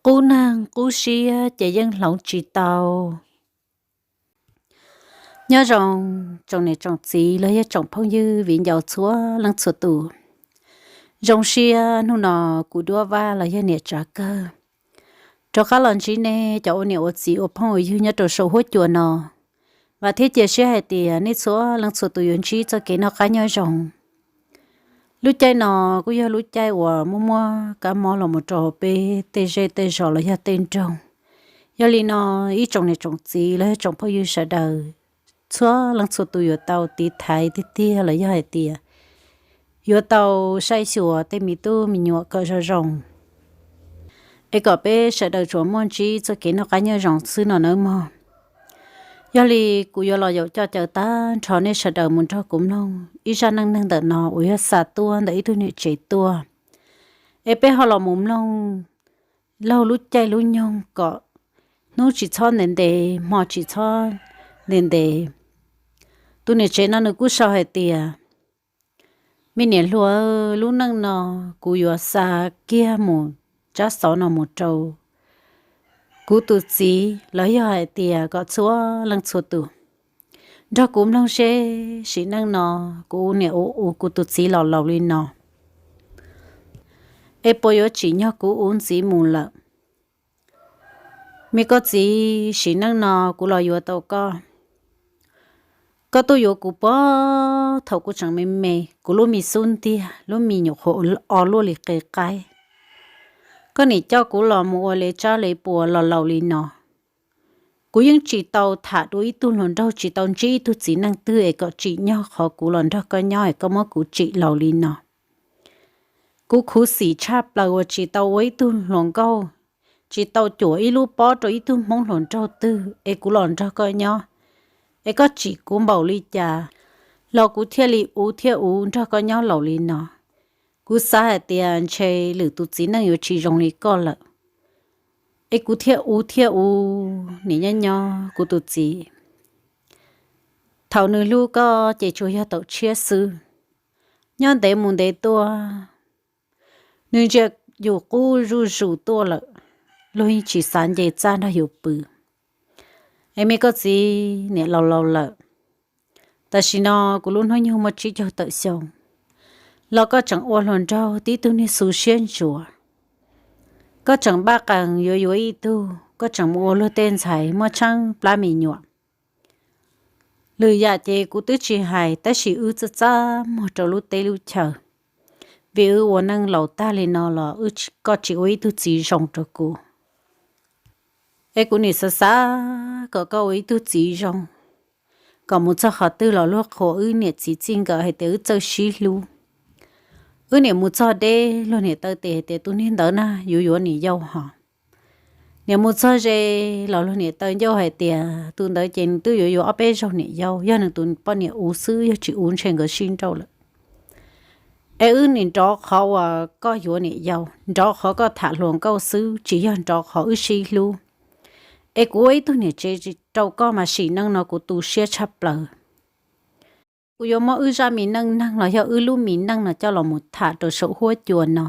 Qub neeg qub siab ces yeej hloov tsis tau. Nyob zoo tsoom niam tsoom txiv los yog tsoom phooj ywg viv ncaus txhua leej txhua tus. Zoo siab hnub no kuv Duab Vaj los yog niam Tsav Kawg rov qab los ntsib nej cov ua niam ua txiv ua phooj ua ywg nyob rau saum huab cua no. Vam thiab cia siab hais tias nej txhua leej txhua tus yuav ntsib txoj kev noj qab nyob zoo. Lub caij no kuj yog lub caij uas muaj muaj kab mob los mus rau peb tej zej tej zos los yog tej nroog. Yog li no, ib tsoom niam tsoom txiv los yog tsoom phooj ywg sawv daws, txhua leej txhua tus yuav tau tiv thaiv tiag tiag los yog hais tias yuav tau saib xyuas tej me tub me nyuam kom zoo zoo, es kom peb sawv daws tsuas muaj ntsib txoj kev noj qab nyob zoo xwb no nawb mog. Yog li kuv yuav los yaum coj caw tag nrho nej sawv daws mus nrog kuv mloog ib zaj neej neeg ntawm no uas yog xa tuaj ntawm ib tug niam tsev tuaj. Es peb ho los mus mloog laug lub caij lub nyoog kom hnub tsis txhob ntev ntev, hmo tsis txhob ntev ntev. Tus niam tsev no nws kuj sau hais tias, me niam hluas, lub neej no kuv yuav xa kiag mus tsab xov no mus rau kuv tus txiv los yog hais tias kom txhua leej txhua tus nrog kuv mloog seb sim neej no kuv niam ua ua kuv tus txiv los laus li no, es puas yuav tsim nyog kuv uv ntxiv mus lawm. Me koj txiv, sim neej no kuv los yuav tau koj. Koj tuaj yuav kuv puag thaum kuv tseem me me, kuv lub me xub ntiag, lub me nyuam qhuav o luaj li qe qaib. Koj niam coj kuv los mus ua le tsab le puas los laus li no. Kuv yeej tsis tau tham dua ib tug hluas nraug, tsis tau ntsib ib tug txiv neej twg es kom tsim nyog qhov kuv los nrog koj nyob es koj muab kuv tsim laus li no. Kuv khuv xim tshaj plaws uas tsis tau ua ib tug hluas nkauj, tsis tau cuam ib lub pob rau ib tug hmoob hluas nraug twg es kuv los nrog koj nyob, es koj tsim kuv npaum li cas los kuv thiaj li uv thiab uv nrog koj nyob laus li no. Kuv xav hais tias ntshe lwm tus txiv neej yuav tsis zoo li koj lawm, es kuv thiaj uv thiaj uv niam nyob nyob kuv tus txiv. Thaum nws hlub koj ces tsuas yog thaum tshiab xwb, nyob ntev mus ntev tuaj, nws ntsia yus qub zuj zus tuaj lawm, luag yeej tsis xav nce txaj nrog yus pw. Es me koj txiv, niam laus laus lawm, tam sim no kuv lub hnub nyoog muaj tsib caug tawm xyoo, los koj tseem ua hluas nraug tib tug niag xu siab ntsuav. Koj tseem npaj qees yuav yuav ib tug, koj tseem mus ua luag tej ntxhais muaj tsheej plab me nyuam. Lwm yam ces kuv twb tsis hais, tab sis wb txaj txaj muag rau lub teb lub chaw, vim wb ua neej laus tag li no los koj tsis ua ib tug txiv zoo rau kuv. Es kuv nim xav xav kom koj ua ib tug txiv zoo, kom mus txog qhov twg los luag qhuas wb niam txiv txij nkawm hais tias wb txawj sib hlub. Wb niam mus txog deb luag niam taw tes hais tias tus niag ntawd na yuav yuav niam yau hos. Niam mus txog ze los luag niam taw ncauj hais tias tus ntawd ces nws twb yuav yuav ob peb zaug niam yau, yog nws tus poj niam uv xwb, yog tsis uv ntshe nkawd sib nrauj lawm. Es wb nim nrov qhov uas koj yuav niam yau, nrov qhov koj tham hluas nkauj xwb, tsis yog nrov qhov wb sib hlub. Es kuv ua ib tug niam tsev rau koj mas sim neej no kuv tu siab tshaj plaws. Kuv yuav muab wb zaj me neej neeg los yog wb lub me neej no coj los mus tham rau saum huab cua no,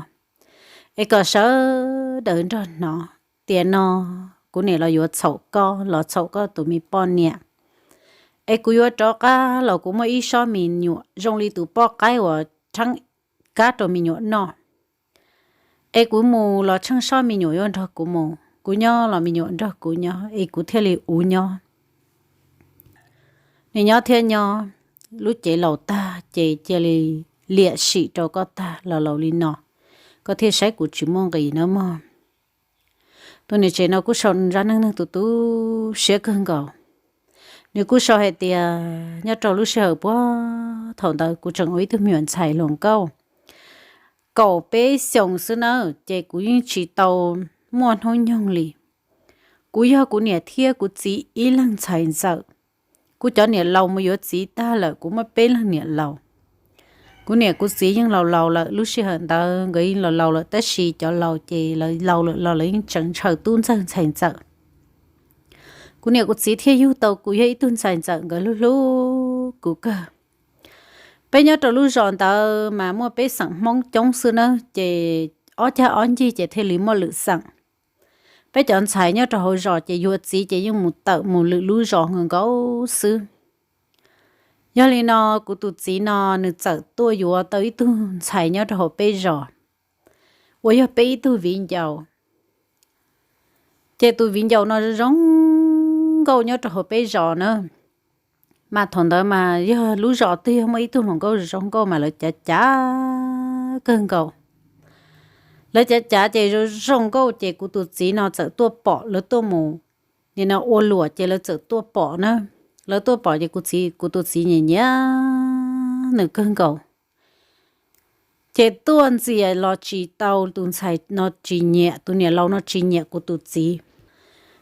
es kom sawv daws nrog hnov. Tiam no kuv niam los yuav txhaum koj, los txhaum koj tus me poj niam. Es kuv yuav rov qab los kuv muaj ib sob me nyuam zoo li tus poj qaib uas rheeb kab rau me nyuam noj. Es kuv mus los tsheej sob me nyuam yuav nrog kuv mus, kuv nyob los me nyuam nrog kuv nyob, es kuv thiaj li uv nyob. Nim nyob thiab nyob, lub cev laus tag ces cia li liam sim rau koj tag los laus li no, koj thiaj saib kuv tsis muaj nqis nawb mog. Tus niam tsev no kuj sau zaj neej neeg tu tu siab kawg nkaus. Nws kuj sau hais tias nyob rau lub sij hawm puag thaum ntawd kuv tseem ua ib tug me nyuam ntxhais hluas nkauj kaum peb xyoos xwb na, ces kuv yeej tsis tau muaj hnub nyoog li. Kuv yog kuv niam thiab kuv txiv ib leeg ntxhais ntxawm. Kuv cov niam laus mus yuav txiv tag lawm, kuv muaj peb leeg niam laus. Kuv niam kuv txiv yeej laus laus lawm, lub sij hawm ntawd nkawd yeej laus laus lawm, tab sis cov laus ces lawv laus lawm los lawv yeej tseem ntshaw tub ntxawg ntxhais ntxawm. Kuv niam kuv txiv thiaj yug tau kuv yog ib tug ntxhais ntxawm, nkawd hlub hlub kuv kawg. Peb nyob rau lub zos ntawd mas muaj peb xeem Hmoob coob xwb na, ces ob cag ob ncig ces thiaj li muaj lwm xeem. Peb cov ntxhais nyob rau hauv zos ces yuav txiv ces yeej mus tawm mus lwm lub zos nkaus nkaus xwb. Yog li no, kuv tus txiv no nws txawm tuaj yuav tau ib tug ntxhais nyob rau hauv peb zos uas yog peb ib tug viv ncaus. Ces tus viv ncaus no zoo nkauj nyob rau hauv peb zos na. Mas thaum ntawd mas yog lub zos twg yog muaj ib tug hluas nkauj zoo nkauj mas lawv cav cav kawg nkaus. Lawv cav cav ces zoo zoo nkauj ces kuv tus txiv no txawm tuaj pom lawv tuaj mus, nim no ua luam ces lawv txawm tuaj pom na. Lawv tuaj pom ces kuv txiv, kuv tus txiv nyiam nyiam nws kawg nkaus. Ces tuaj ntxias los tsis tau, tus ntxhais no tsis nyiam, tus niam laus no tsis nyiam kuv tus txiv.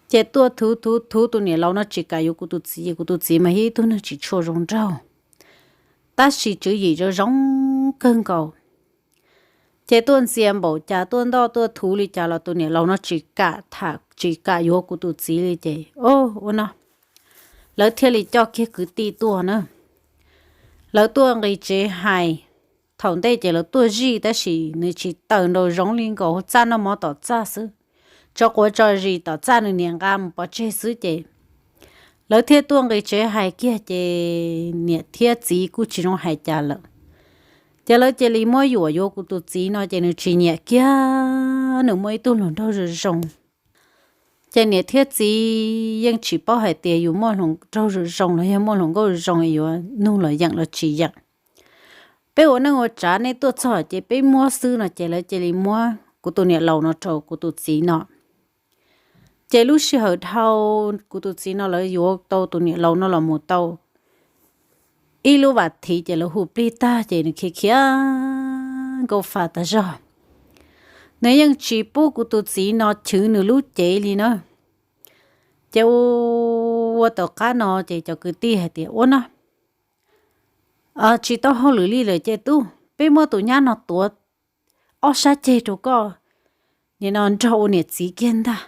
Ces tuaj thuv thuv thuv, tus niam laus no tsis kam yuav kuv tus txiv, kuv tus txiv mas yog ib tug neeg tsis tshua zoo nraug, tab sis tswv yim zoo zoo kawg nkaus. Ces tuaj ntxias npaum cas, tuaj ntoj tuaj thuv li cas los tus niam laus no tsis kam tham, tsis kam yuav kuv tus txiv li ces, o, ua no, lawv thiaj li coj kiag kwv tij tuaj na. Lawv tuaj nqis tsev hais. Thaum ntej ces lawv tuaj zij tab sis nws tsis tawm nraum zoov li nkaus, txaj noj mov tom txaj xwb, tso quav tso zis tom txaj, nws niam nqa mus pov tseg xwb ces lawv thiaj tuaj nqis tsev hais kiag ces niam thiab txiv kuj tsis zoo hais cas lawm. Ces lawv cia li muab yuam yuav kuv tus txiv no ces nws tsis nyiam kiag, nws muaj ib tug hluas nraug zoo zoo. Ces niam thiab txiv yeej tsis paub hais tias yus muaj hluas nraug zoo zoo los yog muaj hluas nkauj zoo yuav nug los yeem los tsis yeem. Peb ua neej ua tsav, nej tuaj txog ces peb muab xwb no ces lawv cia li muab kuv tus niam laus no rau kuv tus txiv no. Ces lub sij hawm dhau, kuv tus txiv no lawv yuav tau tus niam laus no los mus tau ib lub vas thiv ces lawv hu plig tag ces nws khiav khiav nkauj fa tas zog. Nws yeej tsis pub kuv tus txiv no chwv nws lub cev li na. Ces ua, ua tom qab no ces cov kwv tij hais tias, ua no, tsis tau hauj lwm li lawm ces tub, peb muab tus nyab no tuav ob sab ceg rau koj, nim no nrog ua niam txiv kiag ntag.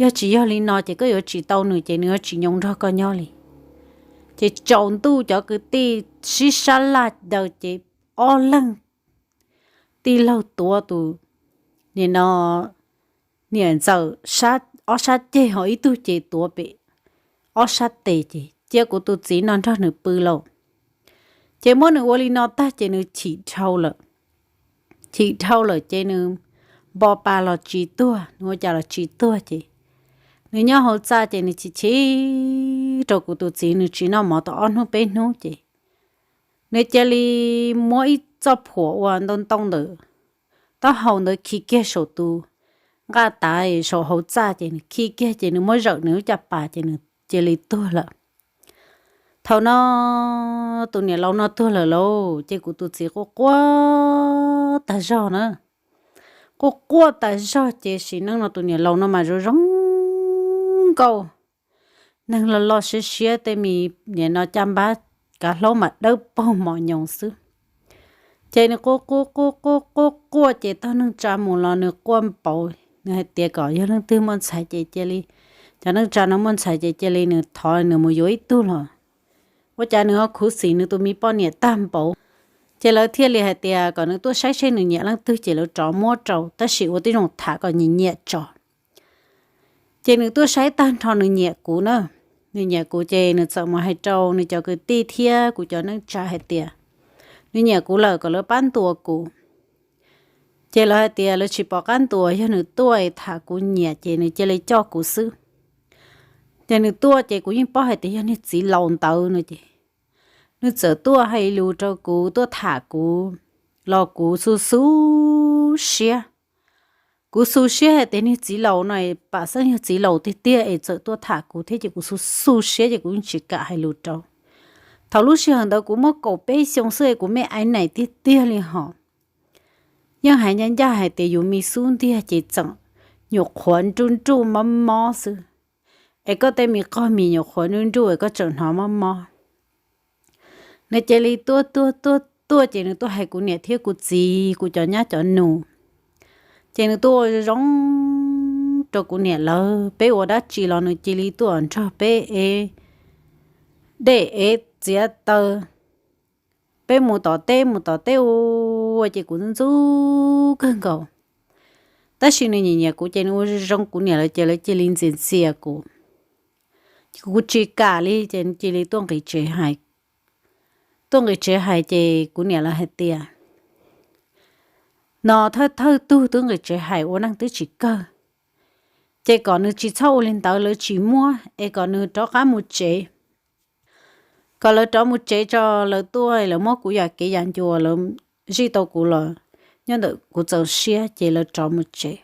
Yog tsis yog li no ces koj yuav tsis tau nws ces nws yuav tsis nyoo nrog koj nyob li. Ces tsaus ntuj cov kwv tij sib sab laj daws ces ob leeg tij laug tuav tus, nim no, niam ntxawm ob sab ceg, ho ib tug ces tuav pem ob sab tes ces cia kuv tus txiv no nrog nws pw lauj. Ces muab nws ua li no tag ces nws chim dhau lawm. Chim dhau lawm ces nws npo pa los tsis tuag, nws ua cas los tsis tuag ces nws nyob hauv txaj ces nws chim chim rau kuv tus txiv, nws tsis noj mov tau ob hnub peb hnub ces nws cia li muab ib txoj phuam uas ntoo ntoo ntawm taub hau ntawd khi kiag saum tus nqaj tav saum hauv txaj ces nws khi kiag ces nws muab zawm nws lub caj pas ces nws cia li tuag lawm. Thaum no tus niam laus no tuag lawm lauj, ces kuv tus txiv quaj quaj tas zog na. Quaj quaj tas zog ces sim neej no tus niam laus no mas zoo zoo nkauj, neeg loj loj siab siab, tej me nim no caj npab kav hlaub mas dawb paug mos nyoos xwb. Ces nws quaj quaj quaj quaj quaj quaj ces tog neej tsa mus los nws quaj npaum, nws hais tias kom yog leej twg muaj ntxhais ces cia li, cov neej tsa no muaj ntxhais ces cia li nws thov nws mus yuav ib tug los. Ua cas nws ho khuv xim nws tus me poj niam tag npaum. Ces lawv thiaj li hais tias kom nws tuaj saib seb nws nyiam leej twg ces lawv rov muab rau, tab sis ua tib zoo tham kom nyiam nyiam tso. Ces nws tuaj saib tag nrho nws nyiam kuv na. Nws nyiam kuv ces nws txawm mus hais rau nws cov kwv tij thiab kuv cov neej tsa hais tias nws nyiam kuv lawm kom lawv pab ntuas kuv. Ces lawv hais tias lawv tsis pom qab ntuas, yog nws tuaj tham kuv nyiam ces nws cia li coj kuv xwb. Ces nws tuaj ces kuv yeej paub hais tias yog niag txiv laus ntawd no ces nws txawm tuaj hais lus rau kuv, tuaj tham kuv los kuv xu xu siab. Kuv xu siab hais tias niag txiv laus no pam xeeb yog txiv laus tiag tiag es txawm tuaj tham kuv thiab ces kuv xu xu siab ces kuv yeej tsis kam hais lus rau. Thaum lub sij hawm ntawd kuv muaj kaum peb xyoo xwb es kuv me aiv naim tiag tiag li hos. Yeej hais ncaj ncaj hais tias yus me xub ntiag ces txawm nyuam qhuav nruj nruj mob mob xwb, es koj tej me qog mis nyuam qhuav nruj nruj es koj tseem hnov mob mob. Nws cia li tuaj tuaj tuaj tuaj ces nws tuaj hais kuv niam thiab kuv txiv, kuv cov nyab cov nus. Ces nws tuaj ua zoo rau kuv niam lawv, peb ua dab tsi los nws cia li tuaj nrog peb ev dej ev txiav taws. Peb mus tom teb mus tom teb ua ces kuv ntxub ntxub kawg nkaus. Tab sis nws nyiam nyiam kuv ces nws ua zoo kuv niam lawv ces lawv cia li ntxias ntxias kuv. Kuv tsis kam li ces nws cia li tuaj nqis tsev hais. Tuaj nqis tsev hais ces kuv niam lawv hais tias, no thawj thawj tug twb nqis tsev hais ua neej twb tsis kawg, ces kom nws tsis txhob ua li ntawd, lawv tsis muab es kom nws rov qab mus tsev. Kom lawv rov mus tsev tso, lawv tuaj lawv muab kuv yam kev yam ncua lawv zij tau kuv los nyob ntawm kuv txaus siab ces lawv rov mus tsev.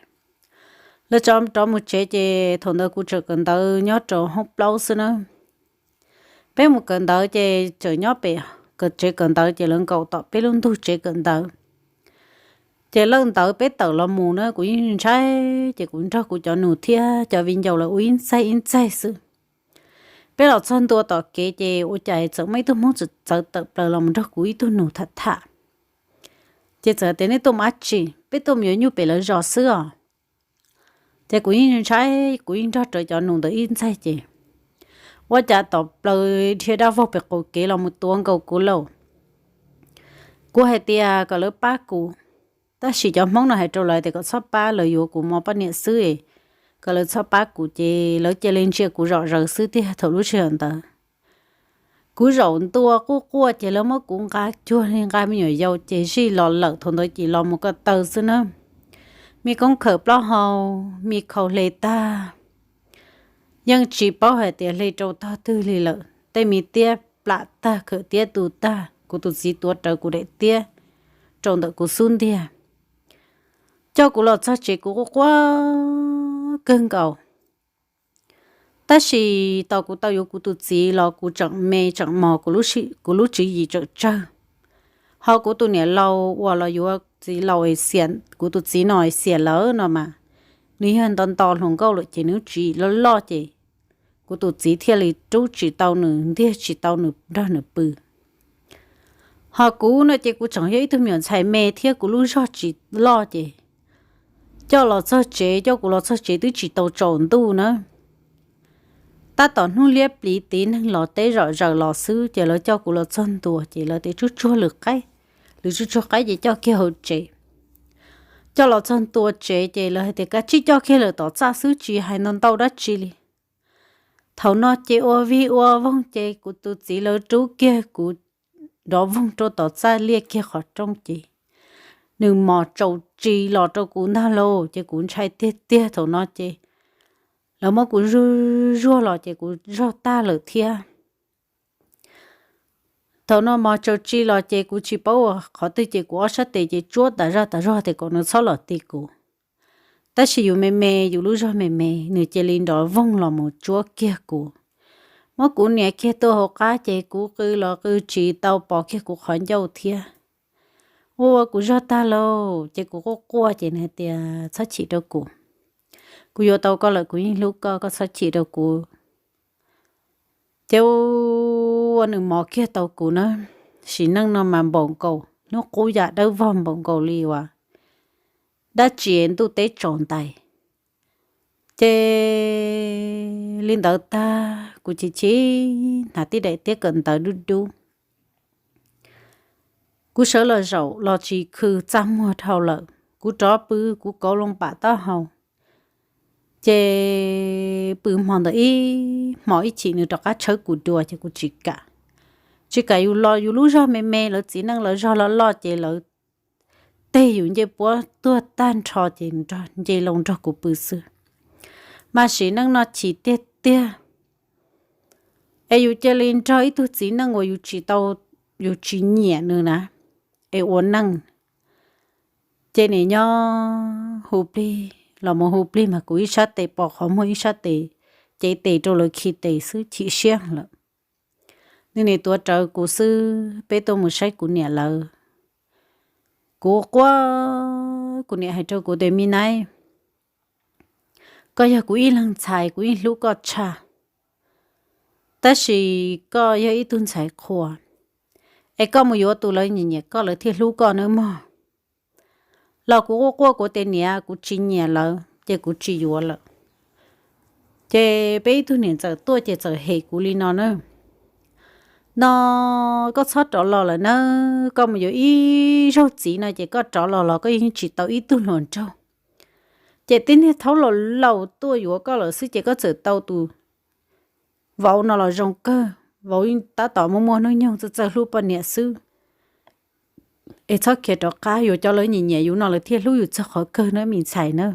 Lawv rov mus tsev ces thaum ntawd kuv tseem kawm ntawv nyob rau hoob plaub xwb na. Peb mus kawm ntawv ces tseem nyob pem tsev kawm ntawv ces lawv nkaum tom peb lub ntug tsev kawm ntawv. Ces lawv ntawd peb tawm los mus na kuv yeej ntshai, ces kuv nrog kuv cov nus thiab cov viv ncaus lawv ua ib ntxaig ib ntxaig xwb. Peb los txog ntua tom kev ces ua cas txawm muaj ib tug hmoob txawv tawm plaws los nrog kuv ib tug nus tham tham. Ces txawm tias nej tuaj mus dab tsi? Peb tuaj mus yuav nyuj pem lawv zos xwb os. Ces kuv yeej ntshai, kuv yeej nrog rawv cov nus ntawd ib ntxaig ces ua cas tom plaws dhia dab vog pem qaum kev los mus tuav nkaus kuv lauj. Kuv hais tias kom lawv pab kuv, tab sis cov hmoob no hais rau lawv tias kom txhob pab, lawv yuav kuv mos poj niam xwb, kom lawv txhob pab kuv ces lawv cia li ntsia kuv zom zaws xwb tiag thaum lub sij hawm ntawd. Kuv zaum ntua quaj quaj ces lawv muab kuv nqa cuag li nqa me nyuam yaus ces zij los lawm thaum ntawd ces los mus ko taw xwb na. Me koob khawm plaub hau, me khau hle tag, yeej tsis paub hais tias hle rau tog twg li lawm, tej me tiab plam tag, khawm tiab tu tag, kuv tus txiv tuav rawv kuv daim tiab rau ntawm kuv xub ntiag. Coj kuv los txog tsev kuv quaj quaj kawg nkaus. Tab sis tos kuv tau yuav kuv tus txiv los kuv tseem me tseem mos, kuv lub tswv yim tseem tsawg. Ho kuv tus niam laus uas los yuav txiv laus, kuv tus txiv no xiam lawm no mas, nws yog nto nto hluas nkauj lawm ces nws tswv yim loj loj ces kuv tus txiv thiaj li rub tsis tau nws, ntiag tsis tau nws nrog nws pw. Ho kuv no ces kuv tseem yog ib tug me nyuam ntxhais me thiab kuv lub zog tsis loj ces coj los txog tsev, coj kuv los txog tsev twb tsis tau tsaus ntuj na. Tab tom hnub liab pliv tiv neeg los teb zom zaws los xwb ces lawv coj kuv los txog ntua ces lawv tias tsuag tsuag lwm qaib, lwm tsuag tsuag qaib ces coj kiag hauv tsev. Coj los txog ntua tsev ces lawv hais tias kav tsij coj kiag lawm tom txaj xwb tsis hais ntau ntau dab tsi li. Thaum no ces ua vig ua voog ces kuv tus txiv lawv rub kiag kuv nrov voog rau tom txaj liaj kiag qhov rooj ces nws mos tsaus tsis los rau kuv ntag lauj. Ces kuv ntshai tiag tiag thaum no ces lawv muab kuv zuag zuag los ces kuv zog tag lawm thiab. Thaum no mos tsaus tsis los ces kuv tsis paub ua qhov twg ces kuv ob sab tes ces tsuab tas zaj tas zog tias kom nws txhob los ti kuv. Tab sis yus me me, yus lub zog me me, nws cia li nrov voog los mus tsuab kiag kuv, muab kuv nias kiag tuaj hauv qab ces kuv qw los qw tsis tau, pos kiag kuv qhov ncauj thiab. Ua ua kuv zog tag lauj ces kuv quaj quaj ces nws tias txhob chim rau kuv, kuv yuav tau koj lawm, kuv yeej hlub koj, koj txhob chim rau kuv. Ces ua nws mos kiag tau kuv na, sim neej no mas npaum nkaus hnub qub yam dawb vog npaum nkaus li uas dab tsi ntuj teb tsaus ntais. Ces li ntawd tag kuv chim chim hnav tib daim tiab kawm ntawv dub dub. Kuv sawv los zaum los tsis khw txaj muag dhau lawm, kuv rov pw, kuv kauv loo pam taub hau. Ces pw hmo ntawd ib hmos ib chim nws rov qab tshawb kuv dua ces kuv tsis kam. Tsis kam yus los yus lub zog me me, lawv txiv neej lawv zog loj loj ces lawv teg yus ncej puab tuag tag nrho ces nce loo nrog kuv pw xwb. Mas sim neej no chim tiag tiag es yus cia li nrog ib tug txiv neej uas yus tsis tau, yus tsis nyiam nws na, es ua neej. Ces nim nyob hu plig los mus hu plig mas kuv ib sab tes pos qhov muag, ib sab tes cev tes rau lawv khi tes xwb, chim siab lawm. Nws nim tuav rawv kuv xwb, peb tuaj mus saib kuv niam lawv. Kuv quaj, kuv niam hais rau kuv tias me nab, koj yog kuv ib leeg ntxhais, kuv yeej hlub koj tshaj, tab sis koj yog ib tug ntxhais qhua, es koj mus yuav tus lawv nyiam nyiam koj lawv thiaj hlub koj nawb mog. Los kuv quaj quaj kuv tias niam, kuv tsis nyiam lawv ces kuv tsis yuav lawm. Ces peb ib tug niam ntxawm tuaj ces txawm hem kuv li no na, no koj txhob rov los lawm nawb, koj mus yuav ib zaug txiv no ces koj rov los los koj yeej tsis tau ib tug hluas nraug. Ces tib niag thaub laus laus tuaj yuav koj lawm xwb ces koj txawm tau tus vauv no los zoo kawg. Vauv tab tom muaj muaj hnub nyoog txawj txawj hlub poj niam xwb, es txhob khiav rov qab, yuav cov lawv nyiam nyiam yus no lawv thiaj hlub yus txog qhov kawg na me ntxhais na.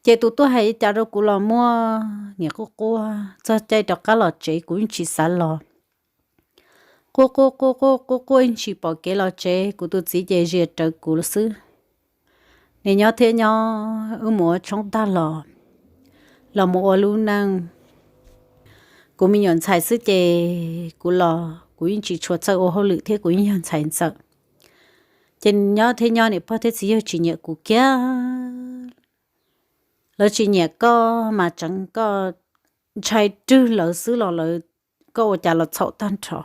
Ces tus tuaj hais li cas rau kuv los muaj, niam quaj quaj txog caij rov qab los tsev kuv yeej tsis xav los. Quaj quaj quaj quaj quaj quaj yeej tsis pom kev los tsev, kuv tus txiv ces zias rawv kuv xwb. Niam nyob thiab nyob, wb mus ua tshoob tag los, los mus ua lub neej. Kuv me nyuam ntxhais xwb ces kuv los kuv yeej tsis tshua txawj ua hauj lwm thiab kuv yeej yog ntxhais ntxawm. Ces nyob thiab nyob niam pog thiab txiv yawg tsis nyiam kuv kiag. Lawv tsis nyiam koj mas tseev koj ntshai rwg lawv xwb los lawv, koj ua cas los txhaum tag nrho.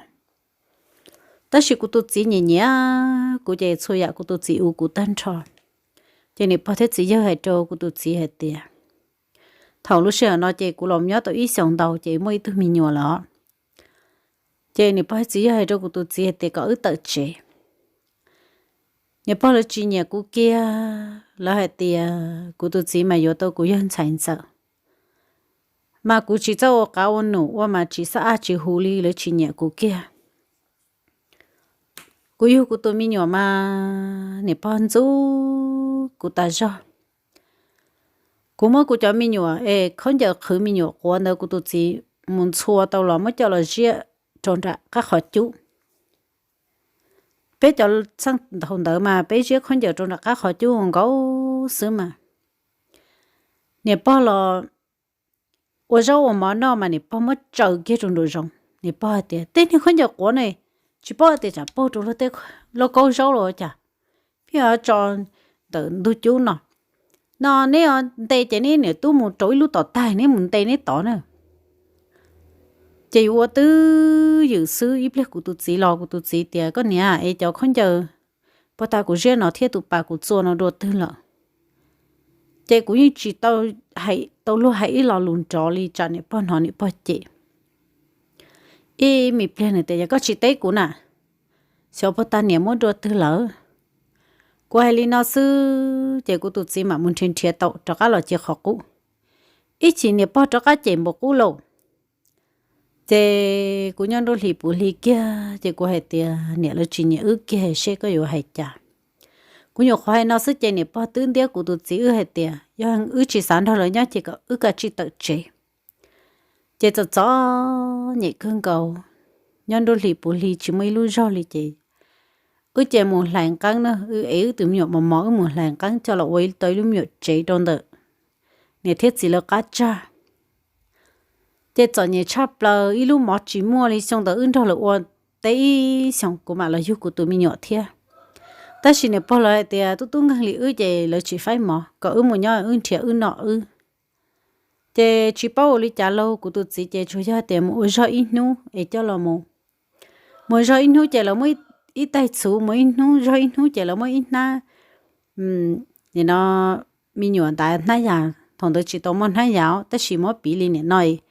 Tab sis kuv tus txiv nyiam nyiam kuv ces txhua yam kuv tus txiv ua kuv tag nrho. Ces niam pog thiab txiv yawg hais rau kuv tus txiv hais tias, thaum lub sij hawm no ces kuv los nyob tau ib xyoos ntau ces muaj ib tug me nyuam lawm. Ces niam pog thiab txiv yawg hais rau kuv tus txiv hais tias kom wb tawm tsev. Niam pog lawv tsis nyiam kuv kiag, lawv hais tias kuv tus txiv mas yuav tau kuv yog ntxhais ntxawm, mas kuv tsis txawj ua qav ua num ua mas tsis xab aj tsis huv li, lawv tsis nyiam kuv kiag. Kuv yug kuv tus me nyuam mas niam pog ntxub kuv tas zog. Kuv muab kuv cov me nyuam es khaub ncaws qhwv me nyuam quav ntawd kuv tus txiv mus ntxhua tau los muab coj los ziab rau nram qab qhov cub. Peb cov txheej thaum ntawd mas peb ziab khaub ncaws rau nram qab qhov cub nkaus xwb mas. Niam pog los ua zaub ua mov noj mas niam pog muab tsaws kiag rau nraum zoov, niam pog hais tias, tej niag khaub ncaws quav ne, tsis paub hais tias tsam paug rau luag tej lauj kaub zaub los cas, pheej yuav tso ntawm ntug cub no. No neb nte ces neb niam tub mus rau ib lub tom tag neb mus nte neb tod na. Ces yuav ua twj ywm xwb, ib pliag kuv tus txiv los kuv tus txiv tias, koj niam, es cov khaub ncaws puag ta kuv ziab no thiab tus pas kuv txua no dua twg lawm? Ces kuv yeej tsis tau hais, tau luag hais ib lo lus nrov li tsam niam pog hnov niam pog cem. Ib me pliag nws tias, yog koj tsis teb kuv na, xyov puag ta niam muab dua twg lawm. Kuv hais li no xwb ces kuv tus txiv mam mus nrhiav nrhiav tau rov qab los cia qhov qub. Ib chim niam pog rov qab cem npaum qub lauj. Ces kuv nyob nruab hlis puv hli kiag ces kuv hais tias niam lawv tsis nyiam wb kiag seb koj yuav hais cas. Kuv nyuam qhuav hais no xwb ces niam pog twb ntiab kuv tus txiv wb hais tias yog wb tsis xav nrog lawv nyob ces kom wb kav tsij tawm tsev. Ces txom txom nyem kawg nkaus, nyob nruab hlis puv hli tsis muaj ib lub zog li ces wb ces mus hlais nqeeb na, wb ev wb tus me nyuam mos mos wb mus hlais nqeeb coj los ua tau ib lub me nyuam tsev rau ntawm niam thiab txiv lawv qab tsag. Ces txom nyem tshaj plaws ib lub mov tsis muaj li, xyoo ntawd wb nrog lawv ua teb ib xyoos kuv mam los yug kuv tus me nyuam thiab. Tab sis niam pog lawv hais tias tub tub nkeeg li wb ces lawv tsis faib mov kom wb mus nyob wb nrhiav wb noj wb. Ces tsis paub ua li cas lauj, kuv tus txiv ces tsuas yog tias mus ua zog ib hnub es coj los mus, mus zog ib hnub ces lawv muab ib taig txhuv, mus ib hnub zog ib hnub ces lawv muab ib hnab, nim no me nyuam ntav hnab yas, thaum ntawd tsis tau muaj hnab yas tab sis muab piv li nim no ib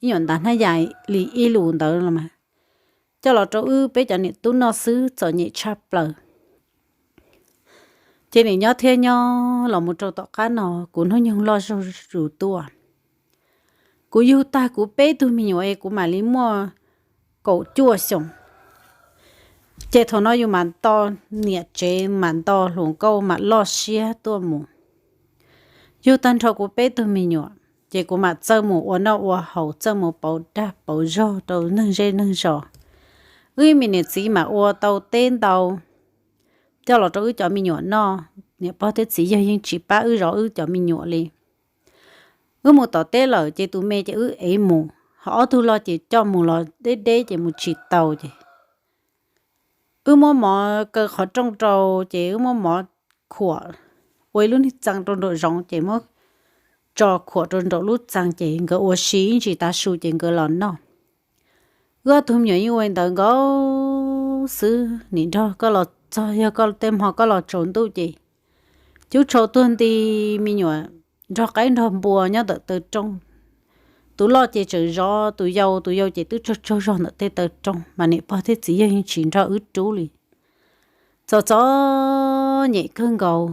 nyuam ntav hnab yas li ib lus ntawd los mas, coj los rau wb peb cov niam tub noj xwb, txom nyem tshaj plaws. Ces nim nyob thiab nyob los mus rau tom qab no kuv hnub nyoog loj zuj zus tuaj. Kuv yug tag kuv peb tug me nyuam es kuv mam li muaj kaum cuaj xyoos. Ces thaum no yus mam nto niam tsev, mam nto hluas nkauj mam loj siab tuaj mus. Yug tag nrho kuv peb tug me nyuam ces kuv mam txawj mus ua noj ua haus, txawj mus pauv dag pauv zog rau neeg zej neeg zos. Wb me niam txiv mam ua tau teb ntau coj los rau wb cov me nyuam noj. Niam pog thiab txiv yawg yeej tsis pab wb zov wb cov me nyuam li. Wb mus tom teb lawm ces tus me ces wb ev mus, ho ob tug loj ces coj mus los deb deb ces mus tsis tau ces wb muab mov kaw qhov rooj rau, ces wb muab mov khuam ua ib lub niag txee rau nraum zoov ces muab tso khuam rau nraum lub txee ces nkawd ua si ib ntsis tav su ces nkawd los noj. Wb ob tug me nyuam yeej ua li ntawd nkaus xwb, nim nrog koj los txog yog koj tej hmo koj los tsaus ntuj ces cub tshau tuag nti, me nyuam nrog qaib nrog npua nyob ntawm taw rooj. Tus loj ces tseem zov tus yau, tus yau ces twb tsaug tsaug zog ntawm tej taw rooj mas niam pog thiab txiv yawg yeej tsis nrog wb rub li. Txom txom nyem kawg nkaus.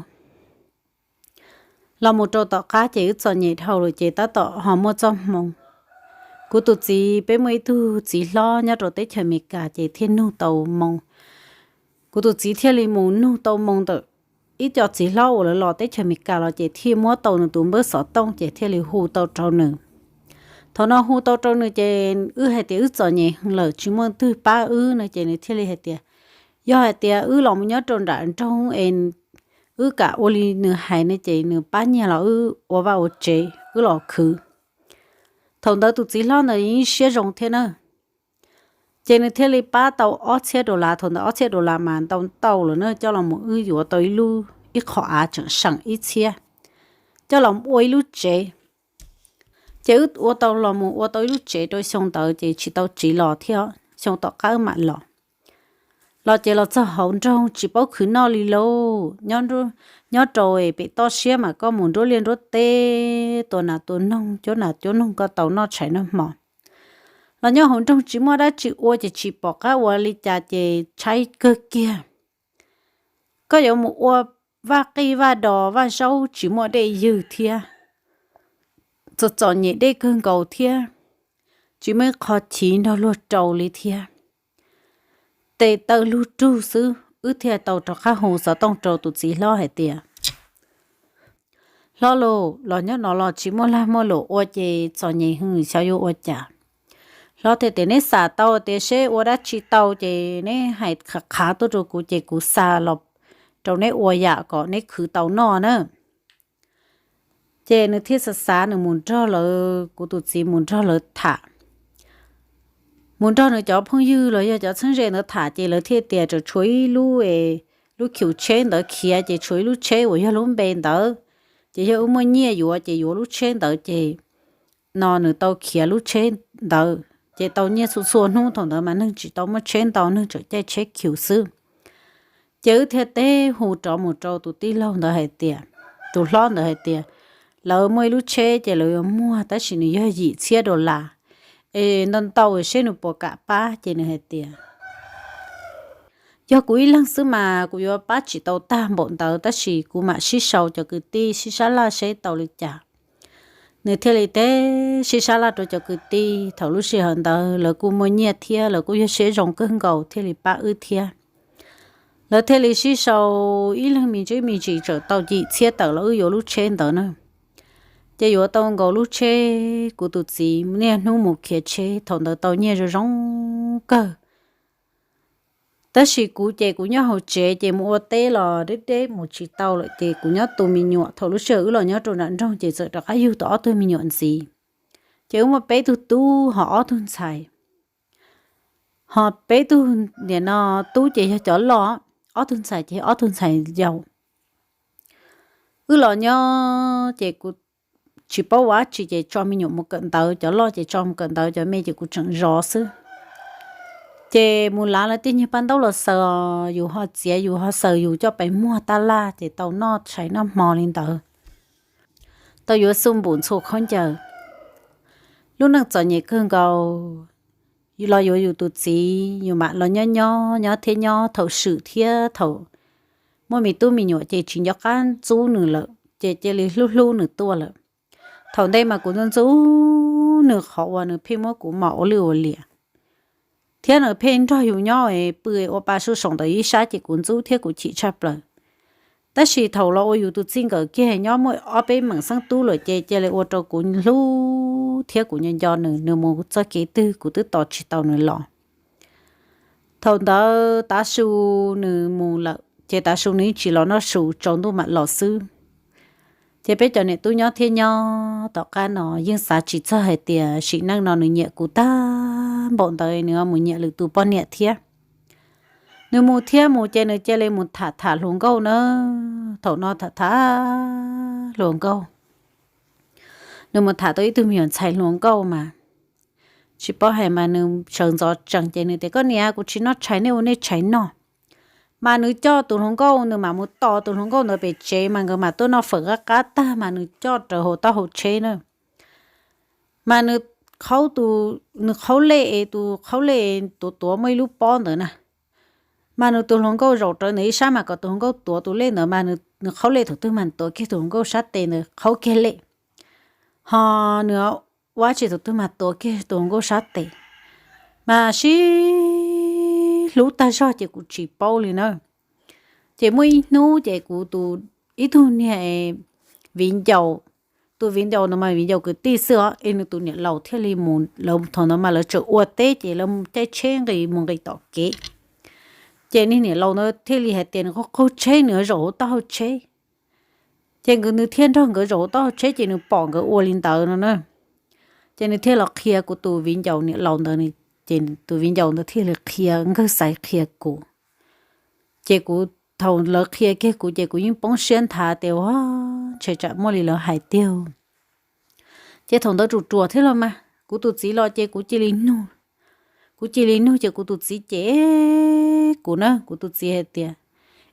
Los mus rau tom qab ces wb txom nyem dhau lawm ces tab tom ho muaj txoj hmoo. Kuv tus txiv, peb muaj ib tug txiv hlob nyob rau teb chaws Amelikas ces thiaj nug tau moo. Kuv tus txiv thiaj li mus nug tau moo ntawm ib co txiv hlob uas lawv los teb chaws Amelikas los ces thiaj muab tau nws tus npawb xov tooj ces thiaj li hu tau rau nws. Thaum no hu tau rau nws ces wb hais tias wb txom nyem heev lawm tsis muaj twg pab wb no ces nws thiaj li hais tias, yog hais tias wb los mus nyob rau nram nroog es wb kam ua li nws hais no ces nws pab nyiaj los wb ua vaj ua tsev wb los khwv. Thaum ntawd tus txiv hlob ntawd yeej siab zoo thiab na. Ces nws thiaj li pab tau ob txhiab dollar, thaum ntawd ob txhiab dollar mas ntau ntau lawm na, coj los mus wb yuav tau ib lub, ib qho av tseem seem ib txhiab, coj los ua ib lub tsev. Ces wb ua tau los mus ua tau ib lub tsev rau xyoo ntawd ces tsis tau tsiv los thiab, xyoo tom qab wb mam los. Los ces los txog hauv nroog tsis paub khwv noj li lauj, nyob rau pem toj siab mas koj mus nruab liaj nruab teb tua nas tua noog, cuab nas cuab noog koj tau noj tshais noj hmo. Los nyob hauv nroog tsis muaj dab tsi ua ces tsis pom qab ua li cas ces tshaib kawg kiag. Koj yuav mus ua vaj qij vaj dos vaj zaub tsis muaj dej ywg thiab, txom txom nyem dej kawg nkaus thiab, tsis muaj ib qho chiv nrog luag rau li thiab. Tes taw lug rug xwb wb thiaj tau rov qab hu xov tooj rau tus txiv hlob hais tias, hlob lauj, los nyob no los tsis muaj lag muaj luam ua ces txom nyem heev xyov yuav ua cas. Hlob thiaj tias neb xav tau tias seb ua dab tsi tau ces neb hais qhav qhav tuaj rau kuv ces kuv xa los rau neb ua yam kom neb khwv tau noj na. Ces nws thiaj xav xav nws mus nrog lawv, kuv tus txiv mus nrog lawv tham, mus nrog nws cov phooj ywg los yog cov txheeb ze ntawd tham ces lawv thiaj tias tseem tshuav ib lub, lub khiv tsheb ntawd khiav ces tshuav ib lub tsheb uas yog lub npe ntawd, ces yog wb muaj nyiaj yuav ces yuav lub tsheb ntawd ces no nws tau khiav lub tsheb ntawd ces tau nyiaj txhua txhua hnub, thaum ntawd mas neeg tsis tau muaj tsheb ntau, neeg tseem caij tsheb khiv xwb. Ces wb thiaj teb hu rov mus rau tus tij laug ntawd hais tias, tus hlob ntawd hais tias, lawv muaj ib lub tsheb ces lawv yuav muag tab sis nws yog yim txhiab dollar, es ntau ntau seb nws puas kam pab ces nws hais tias, yog kuv ib leeg xwb mas kuv yuav pab tsis tau tag npaum ntawd tab sis kuv mam sib sau cov kwv tij sib sab laj seb tau li cas. Nws thiaj li teb sib sab laj rau cov kwv tij, thaum lub sij hawm ntawd lawv kuj muaj nyiaj thiab lawv kuj yog siab zoo kawg nkaus thiaj li pab wb thiab. Lawv thiaj li sib sau ib leeg me ntsis me ntsis txawm tau yim txhiab tawm los wb yuav lub tsheb ntawd na. Ces yuav tau nkaus lub tsheb, kuv tus txiv niaj hnub mus khiav tsheb, thaum ntawd tau nyiaj zoo zoo kawg. Tab sis kuv ces kuv nyob hauv tsev ces mus ua teb los deb deb mus tsis tau lawm ces kuv nyob tu me nyuam, thaum lub sij hawm wb los nyob rau nram nroog ces txawm rov qab yug tau ob tug me nyuam ntxiv. Ces wb muaj peb tug tub ho ob tug ntxhais. Ho peb tug niam no tub ces yog cov loj, ob tug ntxhais ces yog ob tug ntxhais yau. Wb los nyob ces kuv tsis paub ua dab tsi ces tso me nyuam mus kawm ntawv, cov loj ces tso mus kawm ntawv, cov me ces kuv tseem zov xwb. Ces mus lav lawv tej nyuag paj ntaub los xaws, yus ho txiav yus ho xaws yus coj pes muag taj laj ces tau noj tshais noj hmo li ntawd. Tau yuav xu npum ntxhua khaub ncaws. Lub neej txom nyem kawg nkaus, los yuav yus tus txiv, yus mam los nyob nyob nyob thiab nyob, thaum swm thiab thaum muaj me tub me nyuam ces tsis nco qab ntxub nws lawm ces cia li hlub hlub nws tuaj lawm. Thaum ntej mas kuv ntxub ntxub nws qhov uas nws pheej muab kuv mom ua lwj ua liam, thiab nws pheej nrog yus nyob pw ua pa suj saum ntawm ib sab ces kuv ntxub thiab kuv chim tshaj plaws. Tab sis thaum los ua yus tus txij nkawm kiag nyob muaj ob peb meem xeeb tub lawm ces cia li ua rau kuv hlub thiab kuv nco nco nws, nws mus txoj kev twg kuv twb tos tsis tau nws los. Thaum ntawd tav su nws mus lawm ces tav su nws yeej tsis los noj su, tsaus ntuj mam los xwb. Ces peb cov niam tub nyob thiab nyob tom qab no yeej xav tsis txog hais tias sim neej no nws nyiam kuv tag npaum ntawd nws mus nyiam lwm tus poj niam thiab. Nws mus thiab mus ces nws cia li mus tham tham hluas nkauj na. Thaum no tham tham hluas nkauj, nws mus tham tau ib tug me nyuam ntxhais hluas nkauj mas tsis paub hais mas nws sawv ntxov tsees ces nws tias, koj niam, kuv tsis noj tshais, nej ua nej tshais noj. Mas nws coj tus hluas nkauj, nws mam mus tos tus hluas nkauj ntawd pem tsev mas nkawd mam tuaj noj fawm qab qab tag mas nws coj raws hauv taub hau tsheb na. Mas nws qhaub, nws qhaub lej es tus qhaub lej tuav tuav muaj ib lub pob ntawd na. Mas nws tus hluas nkauj zaum rawv ntawm ib sab mas kom tus hluas nkauj tuav tus lej ntawd mas nws nws qhaub lej thaum twg mas tuav kiag tus hluas nkauj sab tes ntawd qhaub kiag lej, ho nws ua tsi thaum twg mas tuav kiag tus hluas nkauj sab tes, mas sib hlub tag zog ces kuv tsis paub li na. Ces muaj ib hnub ces kuv tus, ib tug niag viv ncaus, tus viv ncaus no mas viv ncaus kwv tij xwb os, es nws tus niam laus thiaj li mus, lawv thaum ntawd mas lawv tseem ua teb ces lawv caij tsheb nqis mus nqis tom kev. Ces niag niam laus ntawd thiaj li hais tias nws qaug qaug tsheb, nws zaum hauv taub hau tsheb. Ces nkawd, nws thiaj nrog nkawd zaum hauv taub hau tsheb ces nws pom nkawd ua li ntawd no na. Ces nws thiaj los qhia kuv tus viv ncaus niam laus ntawd, ces tus viv ncaus ntawd thiaj li qhia nkawg xaiv qhia kuv. Ces kuv, thaum lawv qhia kiag kuv ces kuv yeej poob siab nthav tias ua ntshe tsam muaj li lawv hais tiag. Ces thaum ntawd ruam ruam thiab los mas kuv tus txiv los ces kuv cia li nug, kuv cia li nug ces kuv tus txiv cem kuv na, kuv tus txiv hais tias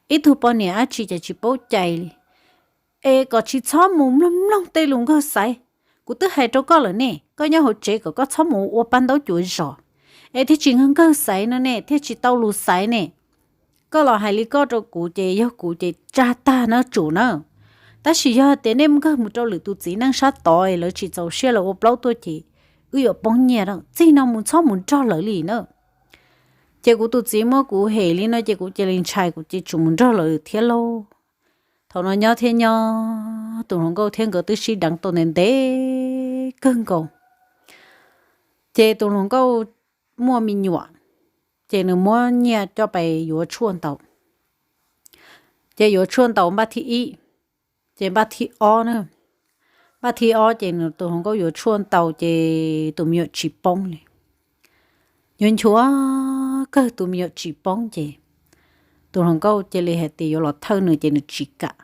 ib tug poj niam dab tsi cas tsis paub cai li, es kom tsis txhob mus mloog mloog tej lus nkawg xaiv. Kuv twb hais rau koj lawm ne, koj nyob hauv tsev kom koj txhob mus ua paj ntaub cuav zos, es thiaj tsis nkawg nkawg xaiv no ne, thiaj tsis tau lus xaiv ne. Koj los hais li koj rau kuv ces yog kuv ces tsag tag na tsum na. Tab sis yog tias nej nkawg mus rau lwm tus txiv neej sab tod es lawv tsis txaus siab lawv ua plaub tuaj ces wb yuav poob nyiaj na, txij no mus txhob mus nrog lawv li na. Ces kuv tus txiv muab kuv hem li no ces kuv cia li ntshai, kuv cia li tsum mus nrog lawv thiab lauj. Thaum no nyob thiab nyob, tus hluas nkauj thiab nkawd twb sib deev tau ntev ntev kawg nkaus. Ces tus hluas nkauj muaj me nyuam, ces nws muab nyiaj coj pais yuav tshuaj ntaus. Ces yuav tshuaj ntaus npaj thib ib, ces npaj thib ob na, npaj thib ob ces nws tus hluas nkauj yuav tshuaj ntaus ces tus me nyuam tsis poob li. Yuav nchuav kawg tus me nyuam tsis poob ces tus hluas nkauj cia li hais tias yuav los thawj nws ces nws tsis kam.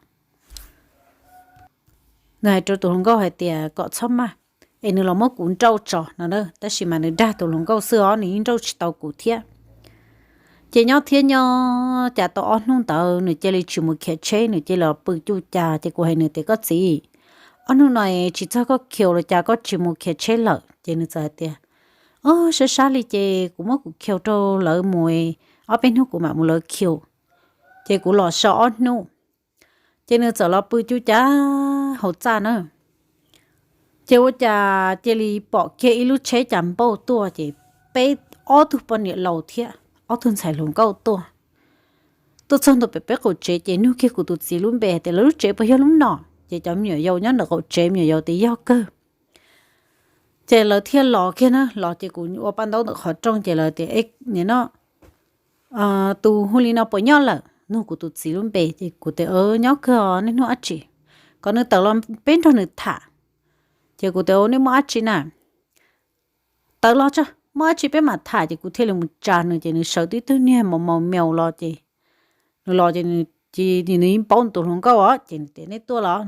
Nws hais rau tus hluas nkauj hais tias kom txhob maj, es nws los muab kuv nrauj tso no na, tab sis mas nws dag tus hluas nkauj xwb os, nws yeej nrauj tsis tau kuv thiab. Ces nyob thiab nyob, cas tau ob hnub ntawd nws cia li tsis mus khiav tsheb, nws cia li los pw cuj cas, ces kuv hais nws tias koj txiv, ob hnub no tsis txog koj khiaus los cas koj tsis mus khiav tsheb lawm? Ces nws txawm hais tias, o, sab sab li ces kuv muab kuv khiaus rau lawv mus, ob peb hnub kuv mam mus lawv khiaus. Ces kuv los so ob hnub, ces nws txawm los pw cuj cas hauv txaj na. Ces ua cas cia li pom kiag ib lub tsheb cas npauj tuaj, ces peb, ob tug poj niam laus thiab ob tug ntxhais hluas nkauj tuaj. Tuaj txog ntua pem peb qaum tsev ces nug kiag kuv tus txiv lub npe tias lawv lub tsev puas yog lub no, ces cov me nyuam yaus nyob ntawm qaum tsev, me nyuam yaus tias yog kawg. Ces lawv thiaj los kiag na, los ces kuv ua paj ntaub ntawm qhov rooj ces lawv tias, nim no tus hu li no puas nyob lawm? Nug kuv tus txiv lub npe ces kuv tias nyob kawg os, niaj hnub dab tsi? Kom nws tawm los peb nrog nws tham. Ces kuv tias nej muaj dab tsi na? Tawm los tso, muaj dab tsi peb mam tham. Ces kuv thiaj li mus tsa nws ces nws sawv tib tug niag maus maus meus los ces nws los ces nws yeej paub nws tus hluas nkauj os, ces nws tias nej tuaj los?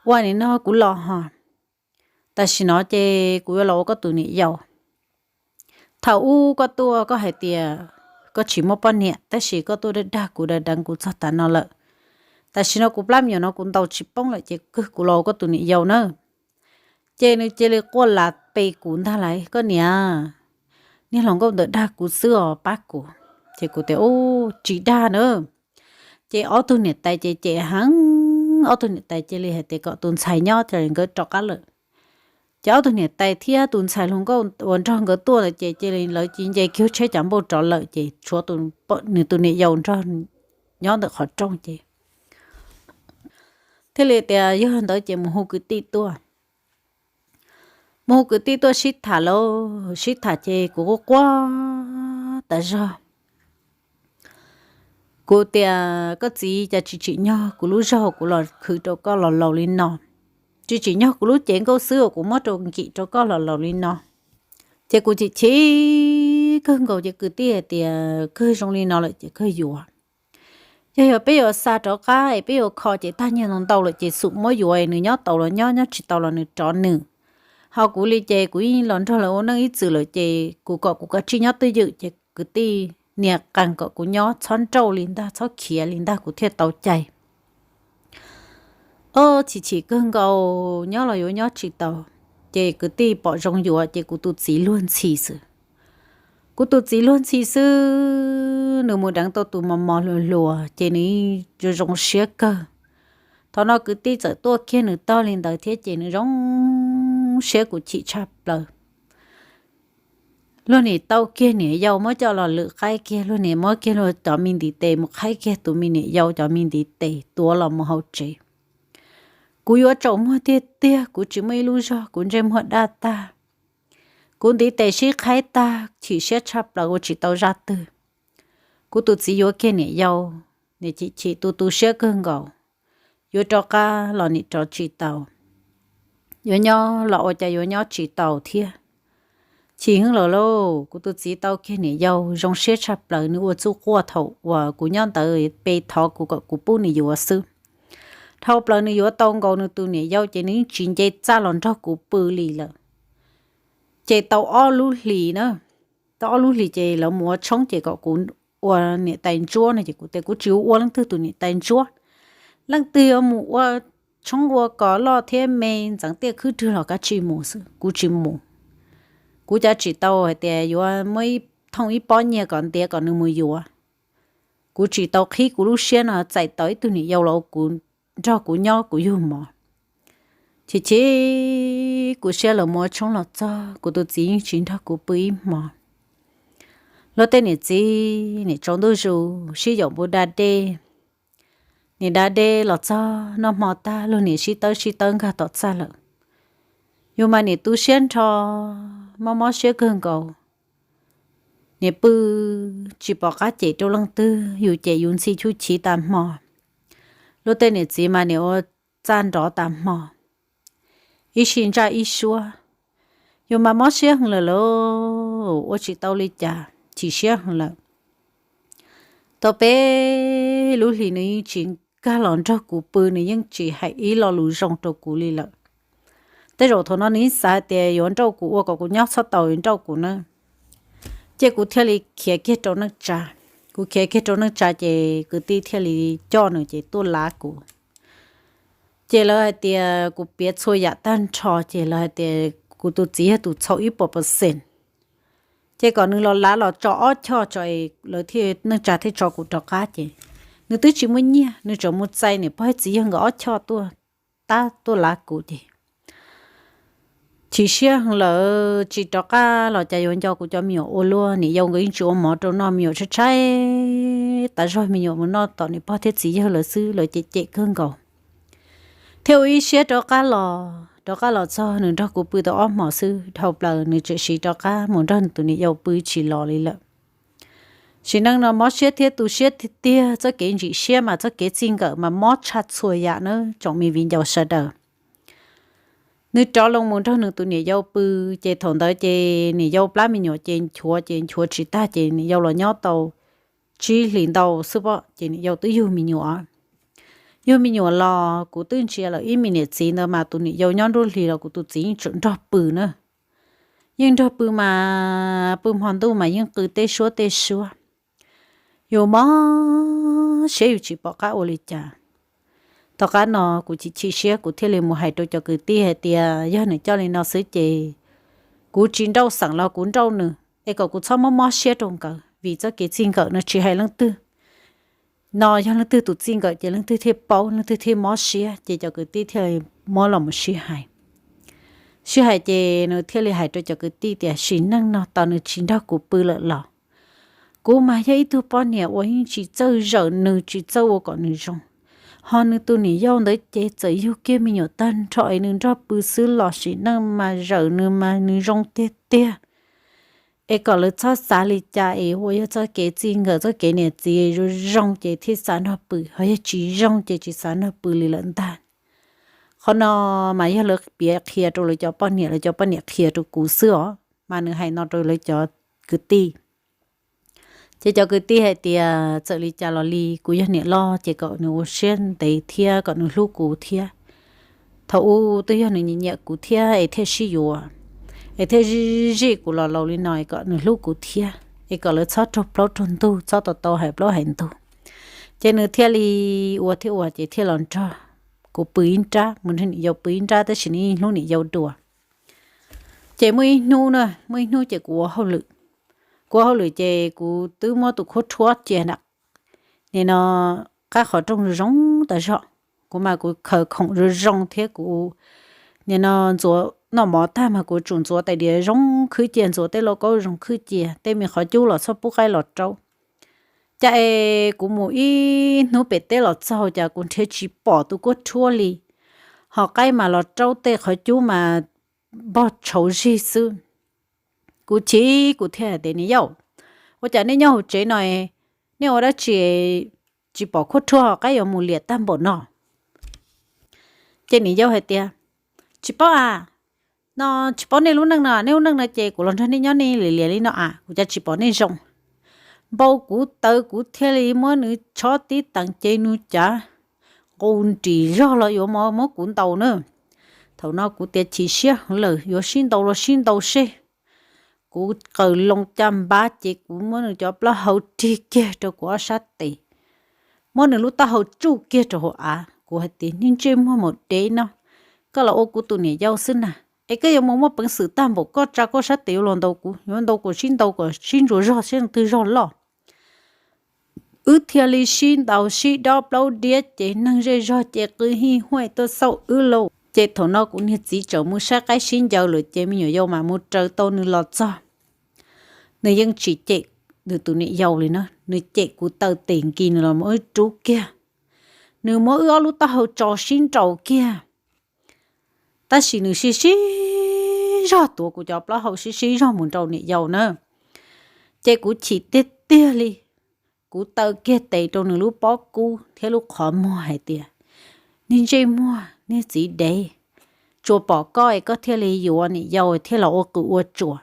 Ua nim no kuv los hos, tam sim no ces kuv yuav los ua koj tus niam yau. Thaum ub koj tuaj koj hais tias koj tsis muaj poj niam, tab sis koj tuaj dag dag kuv, dag deev kuv txog tav no lawm. Tam sim no kuv plab me nyuam no kuv ntaus tsis poob lawm ces kawg kuv los ua koj tus niam yau na. Ces nws cia li quaj las pe kuv ntag lauj, koj niam, niag hluas nkauj ntawd dag kuv xwb os, pab kuv. Ces kuv tias u, tsis dag na. Ces ob tug niam tais ces cem heev, ob tug niam tais cia li hais tias kom tus ntxhais nyob, ces nkawd rov qab lawm. Ces ob tug niam tais thiab tus ntxhais hluas nkauj uas nrog nkawd tuaj ntawd ces cia li lawv cia nce kiag tsheb cav npauj rov lawm, ces tshuav nws tus niam yau nrog nyob ntawm qhov rooj ces thiaj li tias yog ntawd ces mus hu kwv tij tuaj. Mus hu kwv tij tuaj sib tham lauj, sib tham ces kuv quaj quaj tas zog. Kuv tias koj txiv, cas tsis tsim nyog kuv lub zog kuv los khwv rau koj los laus li no, tsis tsim nyog kuv lub cev nkauj xwb uas kuv muab rau nkim rau koj los laus li no. Ces kuv chim chim kawg nkaus ces kwv tij hais tias kawg zoo li no lawm ces kawg yuav. Yog yog peb yuav xa rov qab es peb yuav kho ces tag nyiaj ntau ntau lawm ces xum muab yuav, nws nyob tau los nyob, nyob tsis tau los nws rov nws. Ho kuv li ces kuv yeej los nrog lawv ua neej ib txwm lawm ces kuv kom kuv kav tsij nyob twj ywm ces kwv tij nias qees kom kuv nyob txhob nrauj li ntag, txhob khiav li ntag kuv thiaj tau cai. Ob, chim chim kawg nkaus, nyob los yuav nyob tsis tau, ces kwv tij pom zoo yuav ces kuv tus txiv luag ntxhi xwb. Kuv tus txiv luag ntxhi xwb. Nws mus deev tau tus mos mos hluas hluas ces nws zoo zoo siab kawg. Thaum no kwv tij txawm tuaj kiag nws tog li ntawd thiab ces nws zoo siab kuv chim tshaj plaws. Luag nim tau kiag niam yau muab coj los lwm qaib kiag, luag nim muab kiag luag cov me ntiv tes mus qhaib kiag tus me niam yau cov me ntiv tes tuav los mus hauv tsev. Kuv yuav tsaus muag tiag tiag, kuv tsis muaj ib lub zog, kuv ntsej muag daj tag. Kuv ntiv tes sib qhaib tag, chim siab tshaj plaws ua tsis tau zaj twg. Kuv tus txiv yuav kiag niam yau, niam chim chim tu tu siab kawg nkaus. Yuav rov qab los nim rov tsis tau, yuav nyob los ua cas yuav nyob tsis tau thiab. Chim heev lawm lauj, kuv tus txiv tau kiag niam yau zoo siab tshaj plaws, nws ua txuj quaj thaum uas kuv nyob ntawd pe thov kuv kom kuv pub nws yuav xwb. Dhau plaws nws yuav tau nkaus nws tus niam yau ces nws yeej tsis nce txaj los nrog kuv pw li lawm. Ces tau ob lub hlis na, tau ob lub hlis ces lawv mus ua tshoob ces kom kuv ua niam tais ntsuab no ces kuv tias kuv tsis ua leej twg tus niam tais ntsuab. Leej twg yuav mus ua tshoob ua kos loj thiab me ntxeev tiaj khwb rwg los kav tsij mus xwb, kuv tsis mus. Kuv cav tsis tau hais tias yuav muab thooj ib pob nyiaj kom ntiav kom nws mus yuav. Kuv tsis tau qhib kuv lub siab no txais tau ib tug niam yau los kuv nrog kuv nyob kuv yug mov. Chim chim kuv siab lawm mus ua tshoob los txog kuv tus txiv yeej tsis nrog kuv pw ib hmo. Luag tej niam txiv nim tsaus ntuj zus sib yaum npua da dej, nim da dej los txog noj hmo tag luag nim sib tawb sib tawb nkag tom txaj lawm. Yus mas nim tu siab nrho, mob mob siab kawg nkaus. Nim pw tsis pom qab cem rau leej twg, yus cem yus ntxhi chub chiv tas hmo. Luag tej niam txiv mas nim ua txaj nrov tas hmo, ib sij ntsaj ib suab. Yus mas mob siab heev lawm lauj, ua tsis tau li cas, chim siab heev lawm. Tau peb lub hlis nws yeej tsis nkag los nrog kuv pw, nws yeej tsis hais ib lo lus zoo rau kuv li lawm. Tej zaum thaum no nws yeej xav tias yuav nrauj kuv ua kom kuv nyob txhob tau nrauj kuv na. Ces kuv thiaj li khiav kiag rau neej tsa. Kuv khiav kiag rau neej tsa ces kwv tij thiaj li coj nws ces tuaj lav kuv. Ces lawv hais tias kuv piav txhua yam tag nrho ces lawv hais tias kuv tus txiv yog tus txhaum ib puas percent. Ces kom nws los lav los tso ob choj tso, lawv thiaj, neej tsa thiaj tso kuv rov qab ces nws twb tsis muaj nyiaj, nws tseem mus txais niam pog txiv yawg nkawd ob choj tuaj tab tuaj lav kuv ces chim siab heev lawm, tsis rov qab los cas yuav nco kuv cov me nyuam ua luaj. Niam yau nkawd yeej tsis ua mov rau noj, me nyuam tshaib tshaib tas zog, me nyuam mus noj tom niam pog thiab txiv yawg lawv xwb, lawv cem cem kawg nkaus. Thiaj ua ib siab rov qab los, rov qab los txog nws nrog kuv pw tau ob hmos xwb, dhau plaws nws tseem siv rov qab mus nrog nws tus niam yau pw tsis los li lawm. Sim neej no mob siab thiab tu siab tiag tiag, txoj kev ntsim siab mas txoj kev txij nkawm mas mob tshaj txhua yam na tsoom me viv ncaus sawv daws. Nws rov los mus nrog nws tus niam yau pw, ces thaum ntawd ces niam yau plab me nyuam ces nchuav ces nchuav tsis tag ces niam yau los nyob tau tsib hlis ntau xwb pob ces niam yau twb yug me nyuam. Yug me nyuam los kuv twb ntsia lawm ib me niam txiv ntawd mas tus niam yau nyob nruab hlis los kuv tus txiv yeej tseem nrog pw na. Yeej nrog pw mas pw hmo ntuj mas yeej qw tej suab tej suab. Yus mob siab yus tsis pom qab ua li cas. Tom qab no kuv chim chim siab kuv thiaj li mus hais rau cov kwv tij hais tias yog nws coj li no xwb ces kuv tsis nrauj xeem los kuv nrauj nws es kom kuv txhob mob mob siab rau nkawd vim txoj kev txij nkawm no tsis hais leej twg. No yog leej twg tus txij nkawm ces leej twg thiaj paub, leej twg thiaj mob siab ces cov kwv tij thiaj li muab los mus sib hais. Sib hais ces nws thiaj li hais rau cov kwv tij tias sim neej no tos nws tsis nrog kuv pw lawm los kuv mas yog ib tug poj niam uas yeej tsis txawj zawm nws, tsis txawj ua kom nws zoo. Ho nws tus niam yau ntawd ces txawm yug kiag me nyuam tag nrho es nws nrog pw xwb los sim neej mas zawm nws mas nws zoo tiag tiag. Es kom lawv txhob xav li cas es ua yog txoj kev txij nkawm txoj kev niam txiv zoo zoo ces thiaj xav nrog pw, ho yog tsis zoo ces tsis xav nrog pw li lawm ntag. Qhov no mas yog lawv piav qhia rau lawv cov poj niam, lawv cov poj niam qhia rau kuv xwb os, mas nws hais no rau lawv cov kwv tij. Ces cov kwv tij hais tias txawm li cas los li kuv yog niam loj ces kom nws ua siab ntev thiab kom nws hlub kuv thiab. Thaum ub twb yog nws nyiam nyiam kuv thiab es thiaj sib yuav, es thiaj zij zij kuv los laus li no es kom nws hlub kuv thiab, es kom lawv txhob raug plaub raug ntug, txhob tau tau hais plaub hais ntug. Ces nws thiaj li ua thiab ua ces thiaj los nrog kuv pw ib nrab, mus nrog niam yau pw ib nrab tab sis nws yeej hlub niam yau dua. Ces muaj ib hnub na, muaj ib hnub ces kuv ua hauj lwm, kuv hauj lwm ces kuv twb muab tus khuab rhuab cia na, nim no qab qhov rooj zoo tas zog. Kuv mas kuv khaws khoom zoo zoo thiab kuv nim no ntxuav noj mov tag mas kuv tsum ntxuav tais diav zoo khwb cia, ntxuav tej lauj kaub zoo khwb cia, tej me qhov cub los txhob pub qaib los raub. Cas es kuv mus ib hnub pem teb los txog cas kuv nrhiav tsis pom tus khuab rhuab li, ho qaib mas los raub tej qhov cub mas npog tshauv zig xwb. Kuv chim kuv thiaj hais tias, Niam yau, ua cas nej nyob hauv tsev no, nej ua dab tsi tsis pom khuab rhuab ho qaib yuav mus liam tag npaum no? Ces niam yau hais tias, Tsis paub a, no tsis paub nej lub neej no, nej lub neej no ces kuv los nrog nej nyob nej liam liam li no a, kuv cas tsis pom nej zoo. Npau kuv taws kuv thiaj li muab nws tshob tib teem ces nws cav nqus nrim zog los yuav muab kuv ntaus na. Thaum no kuv tias chim siab heev lawm, yuav sib ntaus los sib ntaus seb. Kuv qaws loo caj npab ces kuv muab nws cov plaub hau rig kiag rau kuv ob sab tes, muab nws lub taub hau tsuj kiag rau hauv av. Kuv hais tias, Niag ntsej muag maum dev no, koj los ua kuv tus niam yau xwb na, es koj yuav mus muaj peev xwm tag npaum koj tsa koj sab tes yuav los ntaus kuv, yuav ntaus kom sib ntaus kom sib ntsuas zog sib twg zog loj. Wb thiaj li sib ntaus sib dob plaub diab ces neeg zej zog ces qw hij huaj tuaj xauj wb lauj. Ces thaum no kuv niag txiv tseem mus saib qaib sib ncaws lawm ces me nyuam yau mas mus raws tau nws los txog. Nws yeej tsis cem nws tus niam yau li na, nws cem kuv taw tes nkis nws los muab wb rub kiag, nws muab wb ob lub taub hau tso sib nraus kiag. Tab sis nws sib sib zog tuav kuv cov plaub hau sib sib zog mus nraus niam yau na. Ces kuv chim tiag tiag li, kuv taw kiag tes rau nws lub pob kub thiab lub qhov muag hais tias, Niag ntsej muag, niag txiv dev, tsuas pom koj es koj thiaj li yuav niam yau thiaj los ua qws ua tsuas.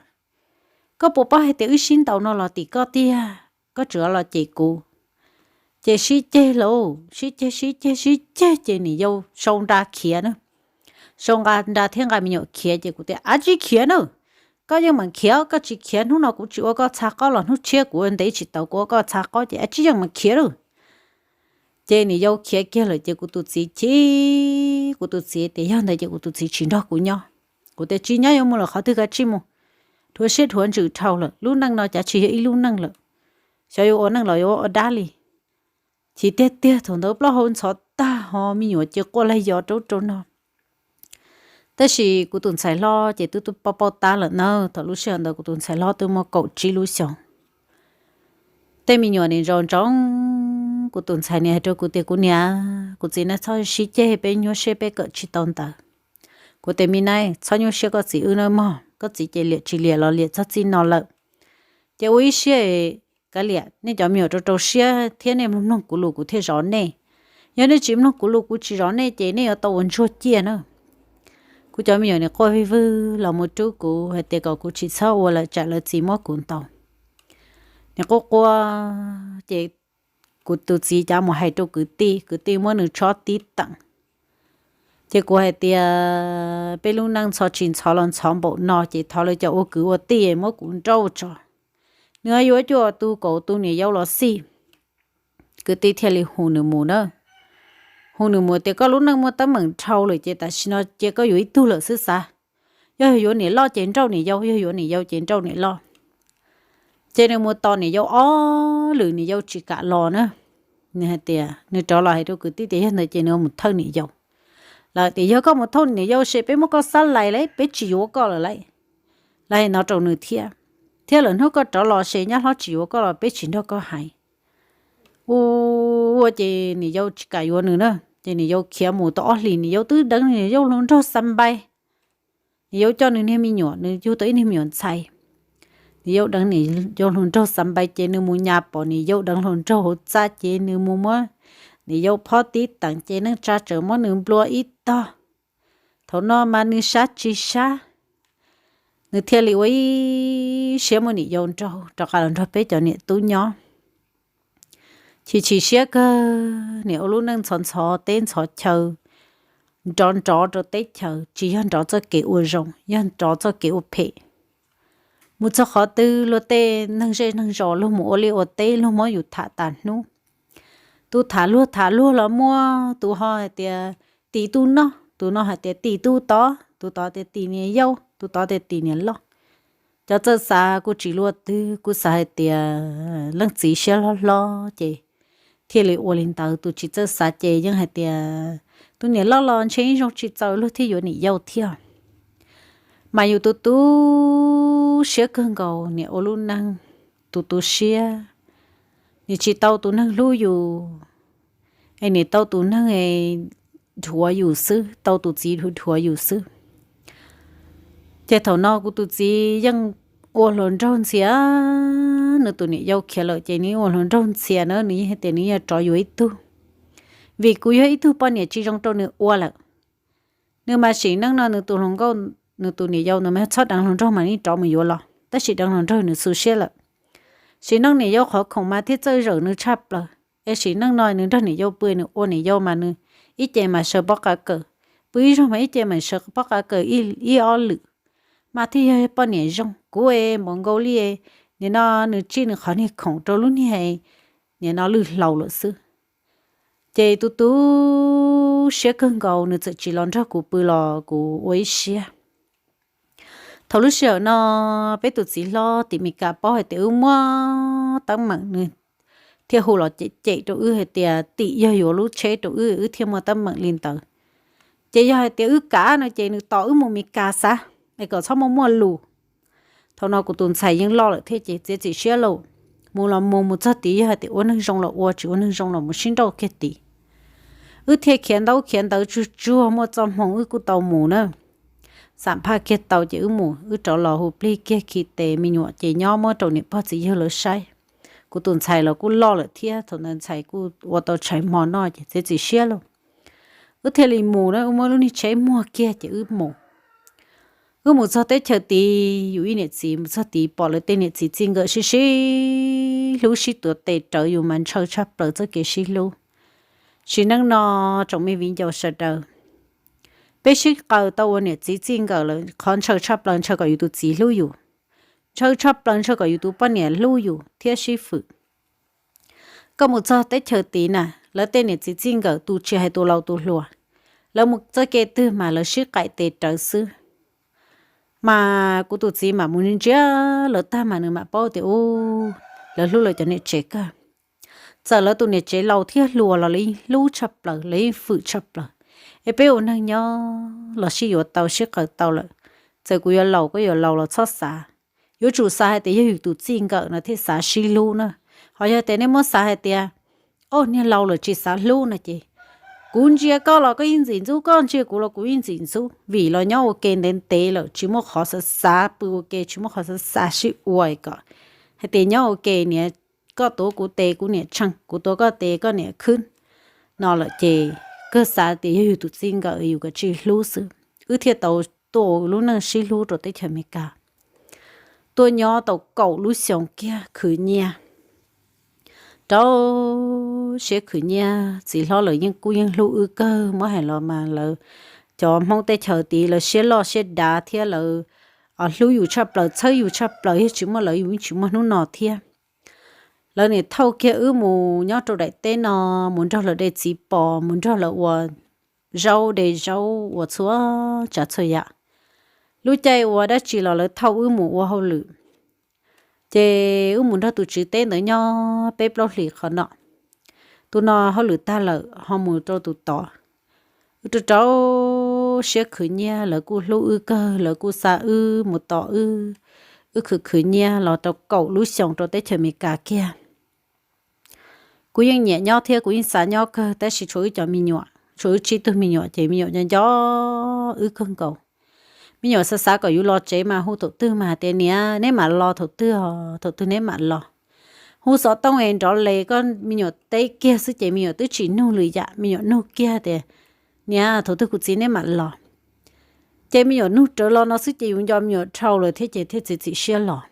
Koj puas paub hais tias wb sib ntaus no los tim koj tiag, koj tseem los cem kuv. Ces sib ceg lauj, sib ceg sib ceg sib ceg ces niam yau sau nra khiav na. Sau nqa nra thiab nqa me nyuam khiav ces kuv tias, Ab tsi khiav na, koj yeej meem khiav, koj tsis khiav hnub no kuv tsis ua koj txha qob los hnub tshiab kuv ntev tsis tau kuv ua koj txha qob ces ab tsi yeej meem khiav na. Ces niam yau khiav kiag lawm ces kuv tus txiv chim, kuv tus txiv tias yog ntawd ces kuv tus txiv tsis nrog kuv nyob. Kuv tias tsis nyob yuav mus lawm qhov twg kav tsij mus, dhuav siab dhuav ntsws dhau lawm, lub neej no cav tsis yog ib lub neej lawm, xyov yuav ua neej los yuav ua dab li. Chim tiag tiag thaum ntawd plaub hau ntxhov tag ho me nyuam ces quaj lag yos rau rau no. Tab sis kuv tus ntxhais hlob ces twb paub paub tab lawm na, thaum lub sij hawm ntawd kuv tus ntxhais hlob twb muaj kaum tsib lub xyoos. Tej me nyuam nim ntsoov ntsoov, kuv tus ntxhais nim hais rau kuv tias, Kuv niam, kuv txiv na txhob sib ceg, peb nyuaj siab peb kawm tsis tau ntawv. Kuv tias, Me na, txhob nyuaj siab koj txiv wb nawb mog, koj txiv ces liam tsis liam los liam txog txij no lawm. Ces ua ib siab, kav liam, nej cov me nyuam rau rau siab thiab nej mloog mloog kuv lus kuv thiaj zov nej. Yog nej tsis mloog kuv lus kuv tsis zov nej ces nej yuav tau ua ntsuag ciaj na. Kuv cov me nyuam nim quaj vij vwg los mus rub kuv hais tias kom kuv tsis txhob ua lawm tsam lawv txiv muab kuv ntaus. Nim quaj quaj ces kuv tus txiv cav mus hais rau kwv tij, kwv tij muab nws tshob tib teem. Ces kuv hais tias, Peb lub neej ntxhov tsis ntxhov los ntxhov npaum no ces thov lawv cov ua kwv ua tij muab kuv nrauj tso. Nws yuav cuaj tus kaum tus niam yau los xij. Kwv tij thiaj li hu nws mus na. Hu nws mus tias, Koj lub neej muaj teeb meem dhau lawm ces tam sim no cia koj yuav ib tug lawm xwb xav. Yog yuav niam loj ces nrauj niam yau, yog yuav niam yau ces nrauj niam loj. Ces nws mus tos niam yau ob lwm niam yau tsis kam los na. Nws hais tias, nws rov los hais rau kwv tij tias yog ntawd ces nws mus thawj niam yau. Lawv tias, Yog koj mus thawj niam yau ces peb muab koj xab lais lawm, peb tsis yuav koj lawm lauj. Lawv hais no rau nws thiab, thiab lawm hnub koj rov los ces nyab hlob tsis yuav koj los peb tsis nrog koj hais. Ua ces niam yau tsis kam yuav nws na, ces niam yau khiav mus tau ob hlis niam yau twb deev niam yau hluas nraug xa npai. Niam yau coj nws niag me nyuam, nws yug tau ib niag me nyuam ntxhais. Niam yau deev niam yau hluas nraug xa npai ces nws mus nyas pom niam yau deev hluas nraug hauv txaj ces nws mus muab niam yau phob tib teem ces neej tsa tseem muab nws nplua ib tog. Thaum no mas nws sab tsis sab, nws thiaj li ua ib siab muab niam yau nrauj rov qab los nrog peb cov niam tub nyob. Chim chim siab kawg, niam ua lub neej ntxhov ntxhov teb ntxhov chaw, nrov nrov rau teb chaws, tsis yog nrov txoj kev ua zoo, yog nrov txoj kev ua phem. Mus txog qhov twg luag tej neeg zej neeg zos luag mus ua liaj ua teb luag muab yus tham tas hnub. Tus tham luag tham luag los muaj, tus ho hais tias tim tus no, tus no hais tias tim tus tod, tus tod tias tim niam yau, tus tod tias tim niam loj. Cov txawj xav kuj tsis luaj twg, kuj xav hais tias leej txiv siab hlob hlob ces thiaj li ua li ntawd. Tus tsis txawj xav ces yeej hais tias tus niam loj los ntshe ib zoo tsis txaus luag thiaj yuav niam yau thiab. Mas yus tu tu siab kawg nkaus, niam ua lub neej tu tu siab, niam tsis tau tus neeg hlub yus, es niam tau tus neeg dhuav yus xwb, tau tus txiv dhuav yus xwb. Ces thaum no kuv tus txiv yeej ua hluas nraug ntxhias, nws tus niam yau khiav lawm ces nws ua hluas nraug ntxhias na, nws yeej hais tias nws yuav rov yuav ib tug, vim kuv yog ib tug poj niam tsis zoo rau nws ua lawm. Nws mas sim neej no nws tus hluas nkauj, nws tus niam yau nws mas txhob deev hluas nraug mas nws rov mus yuav los, tab sis deev hluas nraug nws xu siab lawm. Sim neej niam yau qhov khoom mas thiaj txawj zawm nws tshaj plaws. Es sim neej no nws nrog niam yau pw nws ua niam yau mas nws ib ce mas sawv pob qa kawm, pw ib zaug mas ib ce mas sawv pob qa kawm ib ob lwm, mas thiaj yog poj niam zoo. Kuv es npaum nkaus li, nim no nws tsij nws qhov niag khoom rau lub niag, nim no lwj hlau lawm xwb. Ces tu tu siab kawg nkaus, nws txawm tsis los nrog kuv pw los kuv ua ib siab. Thaum lub sij hawm no, peb tus txiv hlob tim Meskas paub hais tias wb muaj teeb meem, nws thiaj hu los cem cem rau wb hais tias tim yog yuav lub tsheb rau wb, wb thiaj muaj teeb meem li ntawd. Ces yog hais tias wb kav no ces nws tos wb mus Meskas xav, es kom txhob muaj muaj lus. Thaum no kuv tus ntxhais yeej loj lawm thiab ces txiav txim siab lauj, mus los mus, mus txog tid yog hais tias ua neeg zoo los ua, tsis ua neeg zoo los mus sib nrauj kiag tid. Wb thiaj khiav ntaub khiav ntawv tsuag tsuag, muaj txoj hmoo wb kuj tau mus na. Xam phaj kiag tau ces wb mus, wb rov los hu plig kiag khi tes me nyuam ces nyob muab rau niam pog txiv yawg lawv saib. Kuv tus ntxhais los kuj loj lawm thiab, thaum ntawd ntxhais kuj ua tau tshais hmo noj ces txiav txim siab lauj, wb thiaj li mus na, wb muab lub niag tsheb muag kiag ces wb mus. Wb mus txog teb chaws tid, yus ib niam txiv mus txog tid pom lawv tej niam txiv txij nkawm sib sib hlub sib tuav tes rawv, yus mas ntshaw tshaj plaws txoj kev sib hlub. Sim neej no tsoom me viv ncaus sawv daws, peb sib qaws tau ua niam txiv txij nkawm lawm, qhov ntshaw tshaj plaws ntshaw kom yus tus txiv hlub yus, ntshaw tshaj plaws ntshaw kom yus tus poj niam hlub yus thiab sib fwm. Koj mus txog teb chaws tid na, lawv tej niam txiv txij nkawm tus tsis hais tus laus tus hluas, lawv mus txoj kev twg mas lawv sib qaim tes rawv xwb. Mas kuv tus txiv mam mus ntsia lawv tag mas nws mam paub tias ub, lawv hlub lawv cov niam tsev kawg. Txawm lawv tus niam tsev laus thiab hluas los lawv yeej hlub tshaj plaws, lawv yeej fwm tshaj plaws. Es peb ua neeg nyob los sib yuav tau sib qaws tau lawm. Txawm kuv yuav laus koj yuav laus los txhob xav. Yuav tsum xav hais tias yog yus tus txij nkawm no thiaj xav sib hlub na. Ho yog tias nej muab xav hais tias, o, niag laus lawm tsis xav hlub no ces, kuv ntsia koj los koj yeej ntxim ntxub, koj ntsia kuv los kuv yeej ntxim ntxub, vim los nyob ua ke ntev ntev lawm tsis muaj qhov xav xav, pw ua ke tsis muaj qhov xav xav sib ua kom hais tias nyob ua ke niam, koj tuav kuv tes kuv niam tsheej, kuv tuav koj tes koj niam khwb no lawm ces kawg xav tias yog yus tus txij nkawm yus kam tsij hlub xwb. Wb thiaj tau tuaj ua lub neej sib hlub rau teb chaws Amelikas. Tuaj nyob tau kaum lub xyoo kiag khwv nyiaj rau siab khwv nyiaj, txiv hlob lawv yeej kuj yeej hlub wb kawg, muab hais los mas lawv cov Hmoob teb chaws tid lawv siab loj siab dav thiab lawv hlub yus tshaj plaws, txhawb yus tshaj plaws, yog tsis muaj lawv yus yeej tsis muaj hnub no thiab. Lawv niam thauj kiag wb mus nyob rau daim teb no, mus nrog lawv de txiv pos, mus nrog lawv ua zaub, de zaub, ua txhua tsav txhua yam. Lub caij ua dab tsi los lawv thauj wb mus ua hauj lwm. Ces wb mus nrog tus tswv teb ntawd nyob peb plaub hlis qhov no. Tus no hauj lwm tag lawm ho mus rau tus tod. Wb rau rau siab khwv nyiaj, lawv kuj hlub wb kawg, lawv kuj xa wb mus tos wb, wb khwv khwv nyiaj los rau kaum lub xyoo rau teb chaws Amelikas kiag. Kuv yeej nyiam nyob thiab kuv yeej xav nyob kawg, tab sis tshuav wb cov me nyuam, tshuav wb tsib tug me nyuam ces me nyuam nco nco wb kawg nkaus. Me nyuam xav xav kom yus los tsev mas hu thaum twg mas hais tias niam neb mam los thaum twg, thaum twg neb mam los. Hu xov tooj es nrov les koj me nyuam teb kiag xwb ces me nyuam twb tsis nug lwm yam, me nyuam nug kiag tias niam thaum twg kuv txiv neb mam los. Ces me nyuam nug rawv los no xwb ces yus nco me nyuam dhau lawm thiab ces thiaj txiav txim siab los.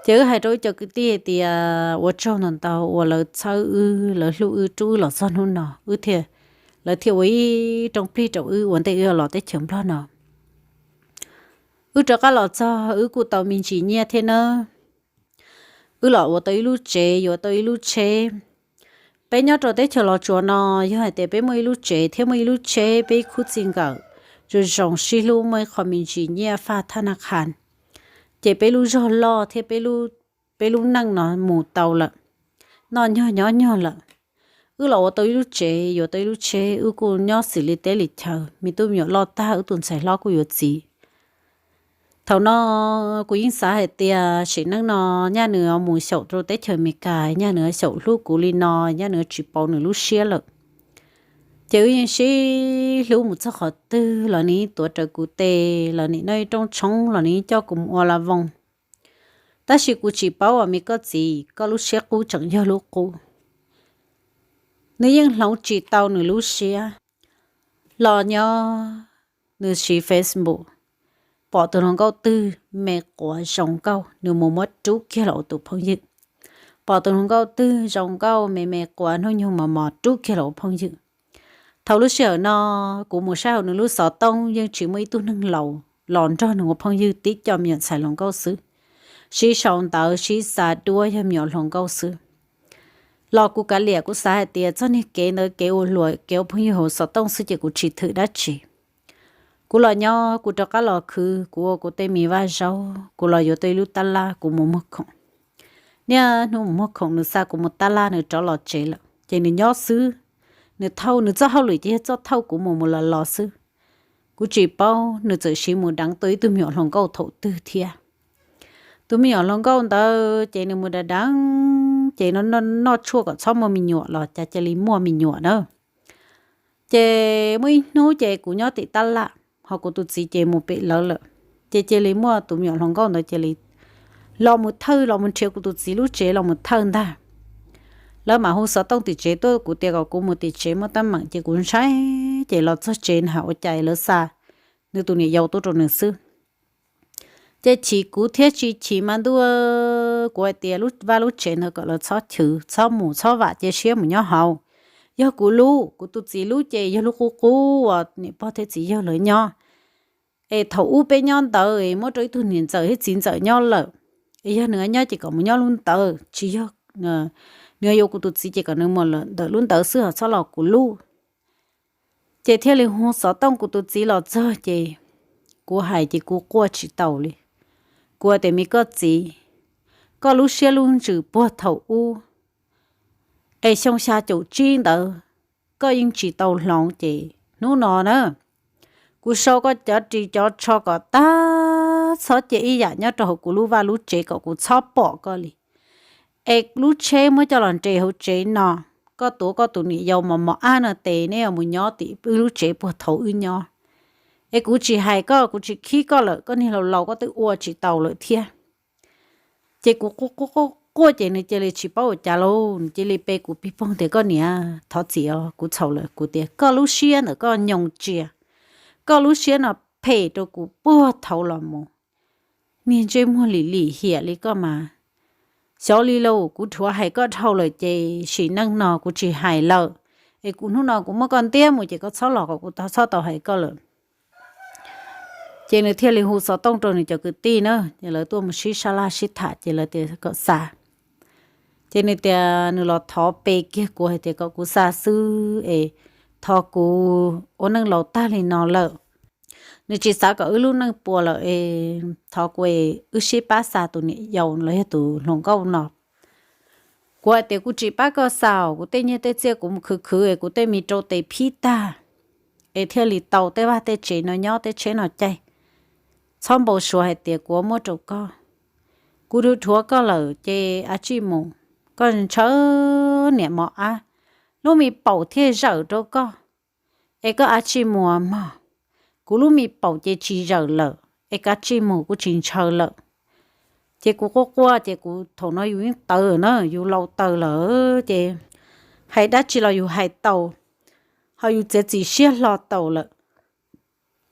Ces wb hais rau wb cov kwv tij hais tias ua tsaug ntau ntau uas lawv txhawb wb, lawv hlub wb, rub wb los txog hnub no, wb thiaj, lawv thiaj ua ib rooj plig rau wb ua ntej wb los teb chaws Nplog no. Wb rov qab los txog wb kuj tau me ntsis nyiaj thiab nawb. Wb los ua tau ib lub tsev, yuav tau ib lub tsheb. Peb nyob rau teb chaws Los Tsuas no, yog hais tias peb muaj ib lub tsev thiab muaj ib lub tsheb, peb ib khub txij nkawm zoo zoo sib hlub, muaj ib qho me ntsis nyiaj faj thab naj qha, Ces peb lub zog loj thiab peb lub neej no mus tau lawm, noj nyog nyob nyog lawm. Wb los ua tau ib lub tsev, yuav tau ib lub tsheb, wb kuj nyob xws li teb li chaw, me tub me nyuam loj tag wb tus ntxhais hlob kuj yuav txiv. Thaum no kuv yeej xav hais tias sim neej no nyaj nws mus xyaum rau teb chaws Amelikas, nyaj nws xyaum hlub kuv li no, nyaj nws tsis pauv nws lub siab lawm. Ces wb yeej sib hlub mus txog qhov twg los nws tuav rawv kuv tes, los nws noj ib rooj tshoob los nws coj kuv mus ua la voos. Tab sis kuv tsis paub uas me koj txiv, koj lub siab qub tseem yog lub qub. Nws yeej hloov tsis tau nws lub siab. Los nyob nws siv Facebook, pom tus hluas nkauj twg me quav zoo nkauj nws mus muab rub kiag los ua tus phooj ywg. Pom tus hluas nkauj twg zoo nkauj me me quav hnub nyoog mos mos rub kiag los ua phooj ywg. Thaum lub sij hawm no kuv mus saib hauv nws lub xov tooj yeej tsis muaj ib tug neeg laus los nrog nws ua phooj ywg tib co me nyuam ntxhais hluas nkauj xwb. Sib sau ntawv sib xa duab yog me nyuam hluas nkauj xwb. Los kuv kav liam, kuv xav hais tias txoj niag kev ntawd kev ua hluas kev ua phooj ywg hauv xov tooj xwb ces kuv tsis thwm dab tsi. Kuv los nyob kuv rov qab los khwv, kuv ua kuv tej me vaj zaub, kuv los yuav tau ib lub tab laj kuv mus muag khoom. Niaj hnub mus muag khoom nws xa kuv mus tab laj nws rov los tsev lawm ces nws nyob xwb. Nws thauj nws txoj hauj lwm ces yog txoj thauj kuv mus mus los los xwb. Kuv tsis paub nws txawm siv mus deev tau ib tug me nyuam hluas nkauj thaum twg thiab. Tus me nyuam hluas nkauj ntawd ces nws mus deev deev ces nws noj tshuaj kom txhob muaj me nyuam los cas cia li muaj me nyuam na. Ces muaj ib hnub ces kuv nyob tim tab laj, ho kuv tus txiv ces mus pem lawv lawm. Ces cia li muaj tus me nyuam hluas nkauj ntawd cia li los mus thawj los mus nrhiav kuv tus txiv lub tsev los mus thawj ntag. Lawv mam hu xov tooj tim tsev tuaj, kuv tias kom kuv mus tim tsev muab teeb meem ces kuv ntshai. Ces los txog tsev na ua cas lawv xa nws tus niam yau tuaj rau nws xwb. Ces chim kuv thiab tsis chim mas ntuj, kuv hais tias lub vaj lub tsev ntawd kom lawv txhob chwv, txhob mus, txhob vam cia siab mus nyob hauv. Yog kuv lub, kuv tus txiv lub ces yog lub qub qub uas niam pog thiab txiv yawg lawv nyob. Es thaum ub peb nyob ntawd es muab rau ib tug niam ntxawm thiab txiv ntxawm nyob lawm. Es yog nws nyob ces kom mus nyob lub ntawd, tsis yog nws yuav kuv tus txiv ces kom nws mus ntawm lub ntawd xwb, txhob los kuv lub. Ces thiaj li hu xov tooj kuv tus txiv los txog ces kuv hais ces kuv quaj tsis taus li. Kuv tias me koj txiv, koj lub siab lub ntsws puag thaum ub es xyoo xya caum tsib ntawd koj yeej tsis tau hloov ces hnub no na kuv sau koj cov ris cov tsho kom tag, txhob cia ib yam nyob rau hauv kuv lub vaj lub tsev kom kuv txhob pom koj li. Es lub tsheb muab coj los nres hauv tsev no, koj tuav koj tus niam yau mos mos ab no tes neb yuav mus nyob tim wb lub tsev puag thaum wb nyob. Es kuv tsis hais koj, kuv tsis khib koj lawm, koj niag laus laus koj twb ua tsis taus lawm thiab. Ces kuv quaj quaj ces nws cia li tsis paub ua cas lauj, nws cia li pe kuv pig poog tias koj niam thov txim os, kuv txhaum lawm. Kuv tias koj lub siab ntawm koj nyoos tsias, koj lub siab no phem rau kuv puag thaum los mus. Niag ntsej muag lim lim hiam li koj mas. Xyov li lauj, kuv dhuav hais koj dhau lawm ces sim neej no kuv tsis hais lawm. Es kuv hnub no kuv muab koj ntiab mus ces koj txhob los kom kuv txhob tau hais koj lawm. Ces nws thiaj li hu xov tooj rau nws cov kwv tij na, ces lawv tuaj mus sib sab laj sib tham ces lawv tias kom xa. Ces nws tias nws los thov pe kiag kuv hais tias kom kuv xa xwb es thov kuv ua neej laus tag li no lawm. Nws tsis xav kom wb lub neej puas lawm es thov kuv es wb sib pab xa tus niam yau los yog tus hluas nkauj no. Kuv hais tias kuv tsis pab koj xa, kuv tej nyiaj tej txiaj kuv mus khwv khwv es kuv tej me rau tes phib tag, es thiaj li tau tej vaj tej tsev no nyob tej tsheb no caij. Txhob npau suav hais tias kuv muab rau koj. Kuv dhuav dhuav koj lawm ces a tsij mus, koj ntshaw niam mos ab, lub me paum thiaj zawm rau koj. Es koj a tsij mus mog, kuv lub me paum ces tsis zawm lawm, es kav tsij mus kuv tsis ntshaw lawm. Ces kuv quaj quaj ces kuv thaum no yus yeej tawv na, yus laus tawv lawm ces hais dab tsi los yus hais tau, ho yus txiav txim siab hlo tau lawm.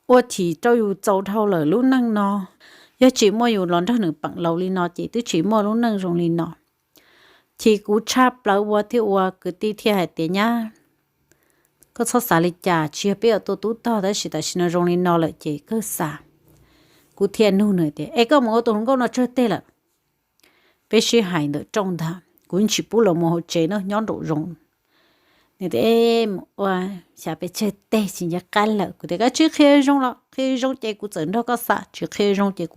Ua chim rau yus txaus dhau lawm lub neej no, yog tsis muaj yus los nrog nws peem laus li no ces twb tsis muaj lub neej zoo li no. Chim kuv tshaj plaws ua thiab ua kwv tij thiaj hais tias nyab, koj txhob xav li cas, tsis yog peb yuav tuaj tub tog tab sis tam sim no zoo li no lawm ces kawg xa. Kuv thiaj nug nws tias es koj mus ua tus hluas nkauj no tsawg teg lawm? Peb sib hais ntawm rooj ntag, kuv yeej tsis pub los mus hauv tsev na, nyob nraum zoov. Nws tias mus ua xya peb tsawg teg tsis nco qab lawm. Kuv tias koj tsis qhia zoo los qhia zoo ces kuv txawm nrog koj xa, tsis qhia zoo ces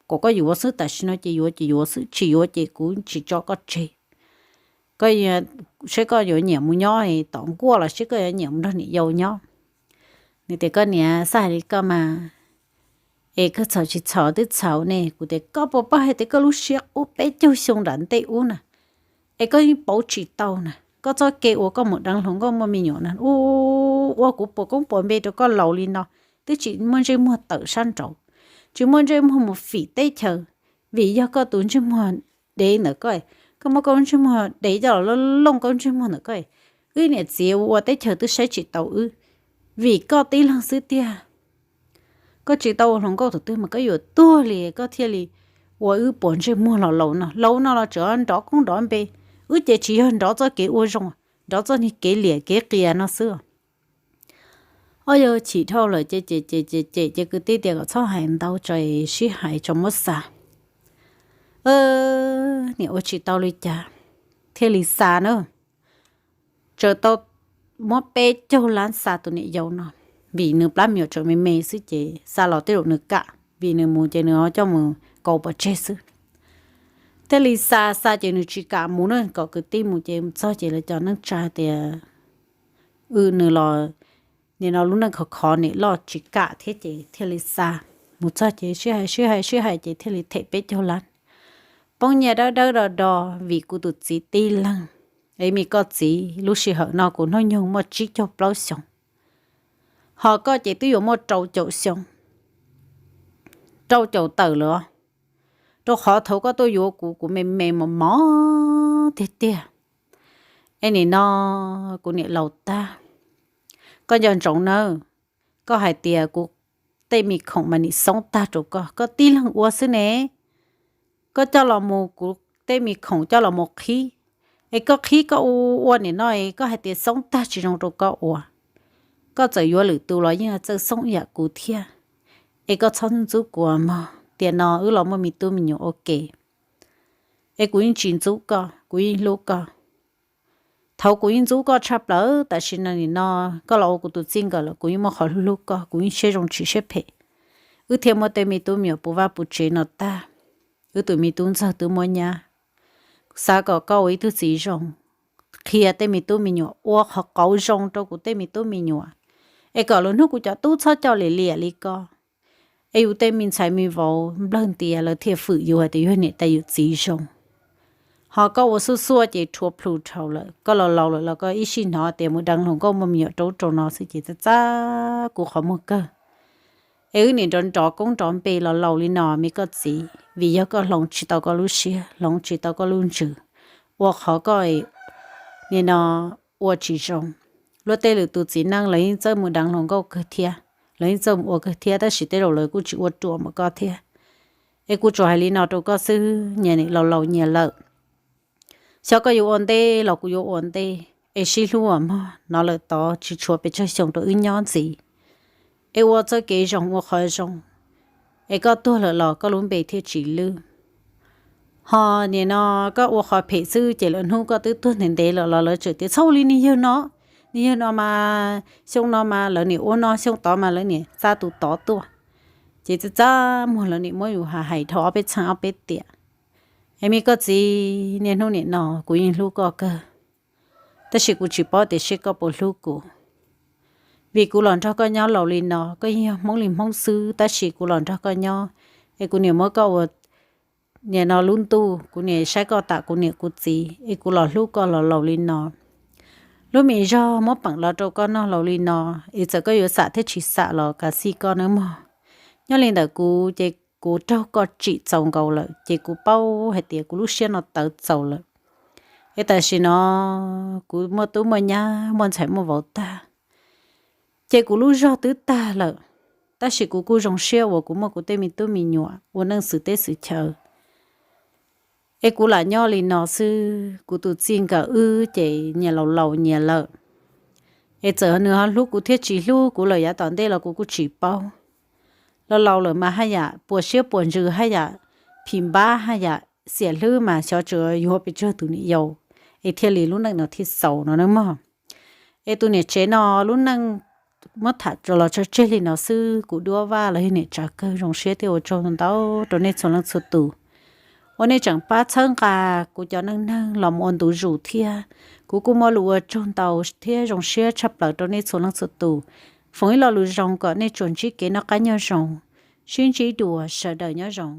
kuv kom koj yuav xwb, tam sim no ces yuav ces yuav xwb, tsis yuav ces kuv tsis tso koj tseg. Koj, saib koj yuav nyiam mus nyob tom nkuaj los saib koj yuav nyiam mus nrog niam yau nyob. Nws tias koj niam xav hais li koj mas, es koj txhaum tsis txhaum twb txhaum ne. Kuv tias koj puas paub hais tias koj lub siab qub peb caug xyoo nram ntej ub na, es koj yeej pauv tsis tau na. Koj txoj kev uas koj mus deev hluas nkauj muaj me nyuam na, ua kuv puas koob puas npe rau koj laus li no, twb tsis muaj ntsej muag tawm sab nraud, tsis muaj ntsej muag mus fim teb chaws, vim yog koj tus ntsej muag dev ntawm koj, koj muab koj lub ntsej muag dev coj los looj koj lub ntsej muag ntawm koj, wb niam txiv ua teb chaws twb saib tsis taus wb, vim koj tib leeg xwb tiag. Koj tsis tau ua hluas nkauj thaum twg mas koj yuav tuag li koj thiaj li ua wb puas ntsej muag los laus no, laus no los tseem nrov koob nrov npe. Wb ces tsis yog nrov txoj kev ua zoo, nrov txoj niag kev liam kev qias no xwb. Ob yawg chim dhau lawm ces cem cem cem cem ces kwv tij tias kom txhob hais ntau tso, sib hais tso muab xa. Niam ua tsis tau li cas, thiaj li xa na. Tsaws tau muab peb caug lab xa tus niam yau no, vim nws plab me nyuam tseem me me xwb ces xa los tej zaum nws kam, vim nws mus ces nws ho coj mus kaus pov tseg xwb. Thiaj li xa xa ces nws tsis kam mus na, kom kwv tij mus ces mus txog ces lawv cov neej tsa tias, w, nws los nim no lub neej khov khov niam loj tsis kam thiab ces thiaj li xa. Mus txog ces sib hais sib hais sib hais ces thiaj li them peb caug lab. Poob nyiaj dawb dawb do do, vim kuv tus txiv tib leeg, es me koj txiv lub sij hawm no kuv hnub nyoog muaj tsib caug plaub xyoos, ho koj ces twb yuav muaj rau caum xyoo, rau caum tawm lawm, rau qhov thaum koj tuaj yuav kuv, kuv me me mos mos tiag tiag. Es nim no kuv niam laus tag, koj nco ntsoov nawb, koj hais tias kuv tej me khoom mas nim xoob tag rau koj, koj tib leeg ua xwb ne. Koj coj los mus, kuv tej me khoom coj los mus qhib, es koj qhib koj ua ua nim no es koj hais tias xoob tag tsis zoo rau koj ua. Koj txawm yuav lwm tus los yeej txawj xoob yam kuv thiab. Es koj txhob ntxub kuv mog, tiam no wb los muaj me tub me nyuam ua ke, es kuv yeej tsis ntxub koj, kuv yeej hlub koj. Thaum kuv yeej ntxub koj tshaj plaws, tam sim no nim no koj los ua kuv tus txij nkawm lawm kuv yeej muaj qhov hlub hlub koj, kuv yeej siab zoo tsis siab phem. Wb thiaj muaj tej me tub me nyuam puv vaj puv tsev no tag, wb tus me tub ntxawg twb muab nyab. Xav kom koj ua ib tug txiv zoo, qhia tej me tub me nyuam, ua qhov qauv zoo rau kuv tej me tub me nyuam, es kom lwm hnub kuv cov tub txhob coj liam liam li koj. Es yus tej me ntxhais me vauv nplawg ntias lawv thiaj fwm yus hais tias yus niam tais yus txiv zoo. Ho koj ua xuj xuaj ces rhuav plhu dhau lawm, koj los laus lawm los koj ib sij hnov tias mus deev hluas nkauj muaj me nyuam rau rau no xwb ces txaj txaj kuv qhov muag kawg. Es wb nim nrov nrov koob nrov npe los laus li no me koj txiv, vim yog koj hloov tsis tau koj lub siab, hloov tsis tau koj lub ntsws, ua qhov koj nim no ua tsis zoo. Luag tej lwm tus txiv neej lawv yeej txawj mus deev hluas nkauj kawg thiab, lawv yeej txawj mus ua kawg thiab, tab sis tej zaum lawv kuj tsis ua ruam npaum koj thiab. Es kuv tsuas hais li no rau koj xwb, nyias nim laus laus nyias lawm. Xyov koj yuav ua ntej los kuv yuav ua ntej, es sib hlub as mog, hnov lawm tod tsis tshuav pes tsawg xyoo rau wb nyob ntxiv. Es ua txoj kev zoo ua qhov zoo, es koj tuag lawm los koj lub npe thiaj tsis lwj. Ho nim no koj ua qhov phem xwb ces lwm hnub koj twb tuag ntev ntev lawm los lawv tseem tias txhob ua li niag yawg no, niag yawg no mas xyoo no mas lawv nim ua no, xyoo tod mas lawv nim xa tus tod tuaj. Ces txaj txaj muag lawv nim muab yus hais dhau ob peb txheej ob peb tiam. Es me koj txiv, niaj hnub nim no kuv yeej hlub koj kawg, tab sis kuv tsis paub tias seb koj puas hlub kuv. Vim kuv los nrog koj nyob laus li no, koj yeej yog Hmoob li Hmoob xwb, tab sis kuv los nrog koj nyob, es kuv niam muab koj ua, nim no lub ntuj kuv niam saib koj tam kuv niam kuv txiv, es kuv los hlub koj los laus li no. Lub me zog muab peem los rau koj noj laus li no, es txawm koj yuav xam thiab tsis xam los kav xij koj nawb mog. Nyob li ntawm kuv ces kuv raug koj tsim txaus nkaus lawm, ces kuv paub hais tias kuv lub siab no tawv txaus lawm. Es tam sim no kuv muaj tub muaj nyab muaj ntxhais muaj vauv tag, ces kuv lub zog twb tag lawm, tab sis kuv kuj zoo siab uas kuv muaj kuv tej me tub me nyuam ua neej xwm teb xwm chaw. Es kuv lam nyob li no xwb, kuv tus txij nkawm wb ces nyias laus laus nyias lawm. Es txawm nws ho hlub kuv thiab tsis hlub kuv lawm yav tom ntej los kuv kuj tsis paub. Laus laus lawm mas haj yam puas siab puas ntsws, haj yam phim npab, haj yam xiam hlwb mas xyov tseem yuav pes tsawg tus niam yau, es thiaj li lub neej no thiaj xaus no nawb mog. Es tus niam tsev no lub neej muab tham los tso tseg li no xwb. Kuv Duab Vaj los yog niam Tsav Kawg zoo siab thiab ua tsaug ntau rau nej txhua leej txhua tus uas nej tseem pab txhawb nqa kuv cov neej neeg los mus ua ntu zus thiab. Kuv kuj muaj lus ua tsaug ntau thiab zoo siab tshaj plaws rau nej txhua leej txhua tus. Foom ib lo lus zoo kom nej tsuas ntsib kev noj qab nyob zoo, sib ntsib dua, sawv daws nyob zoo.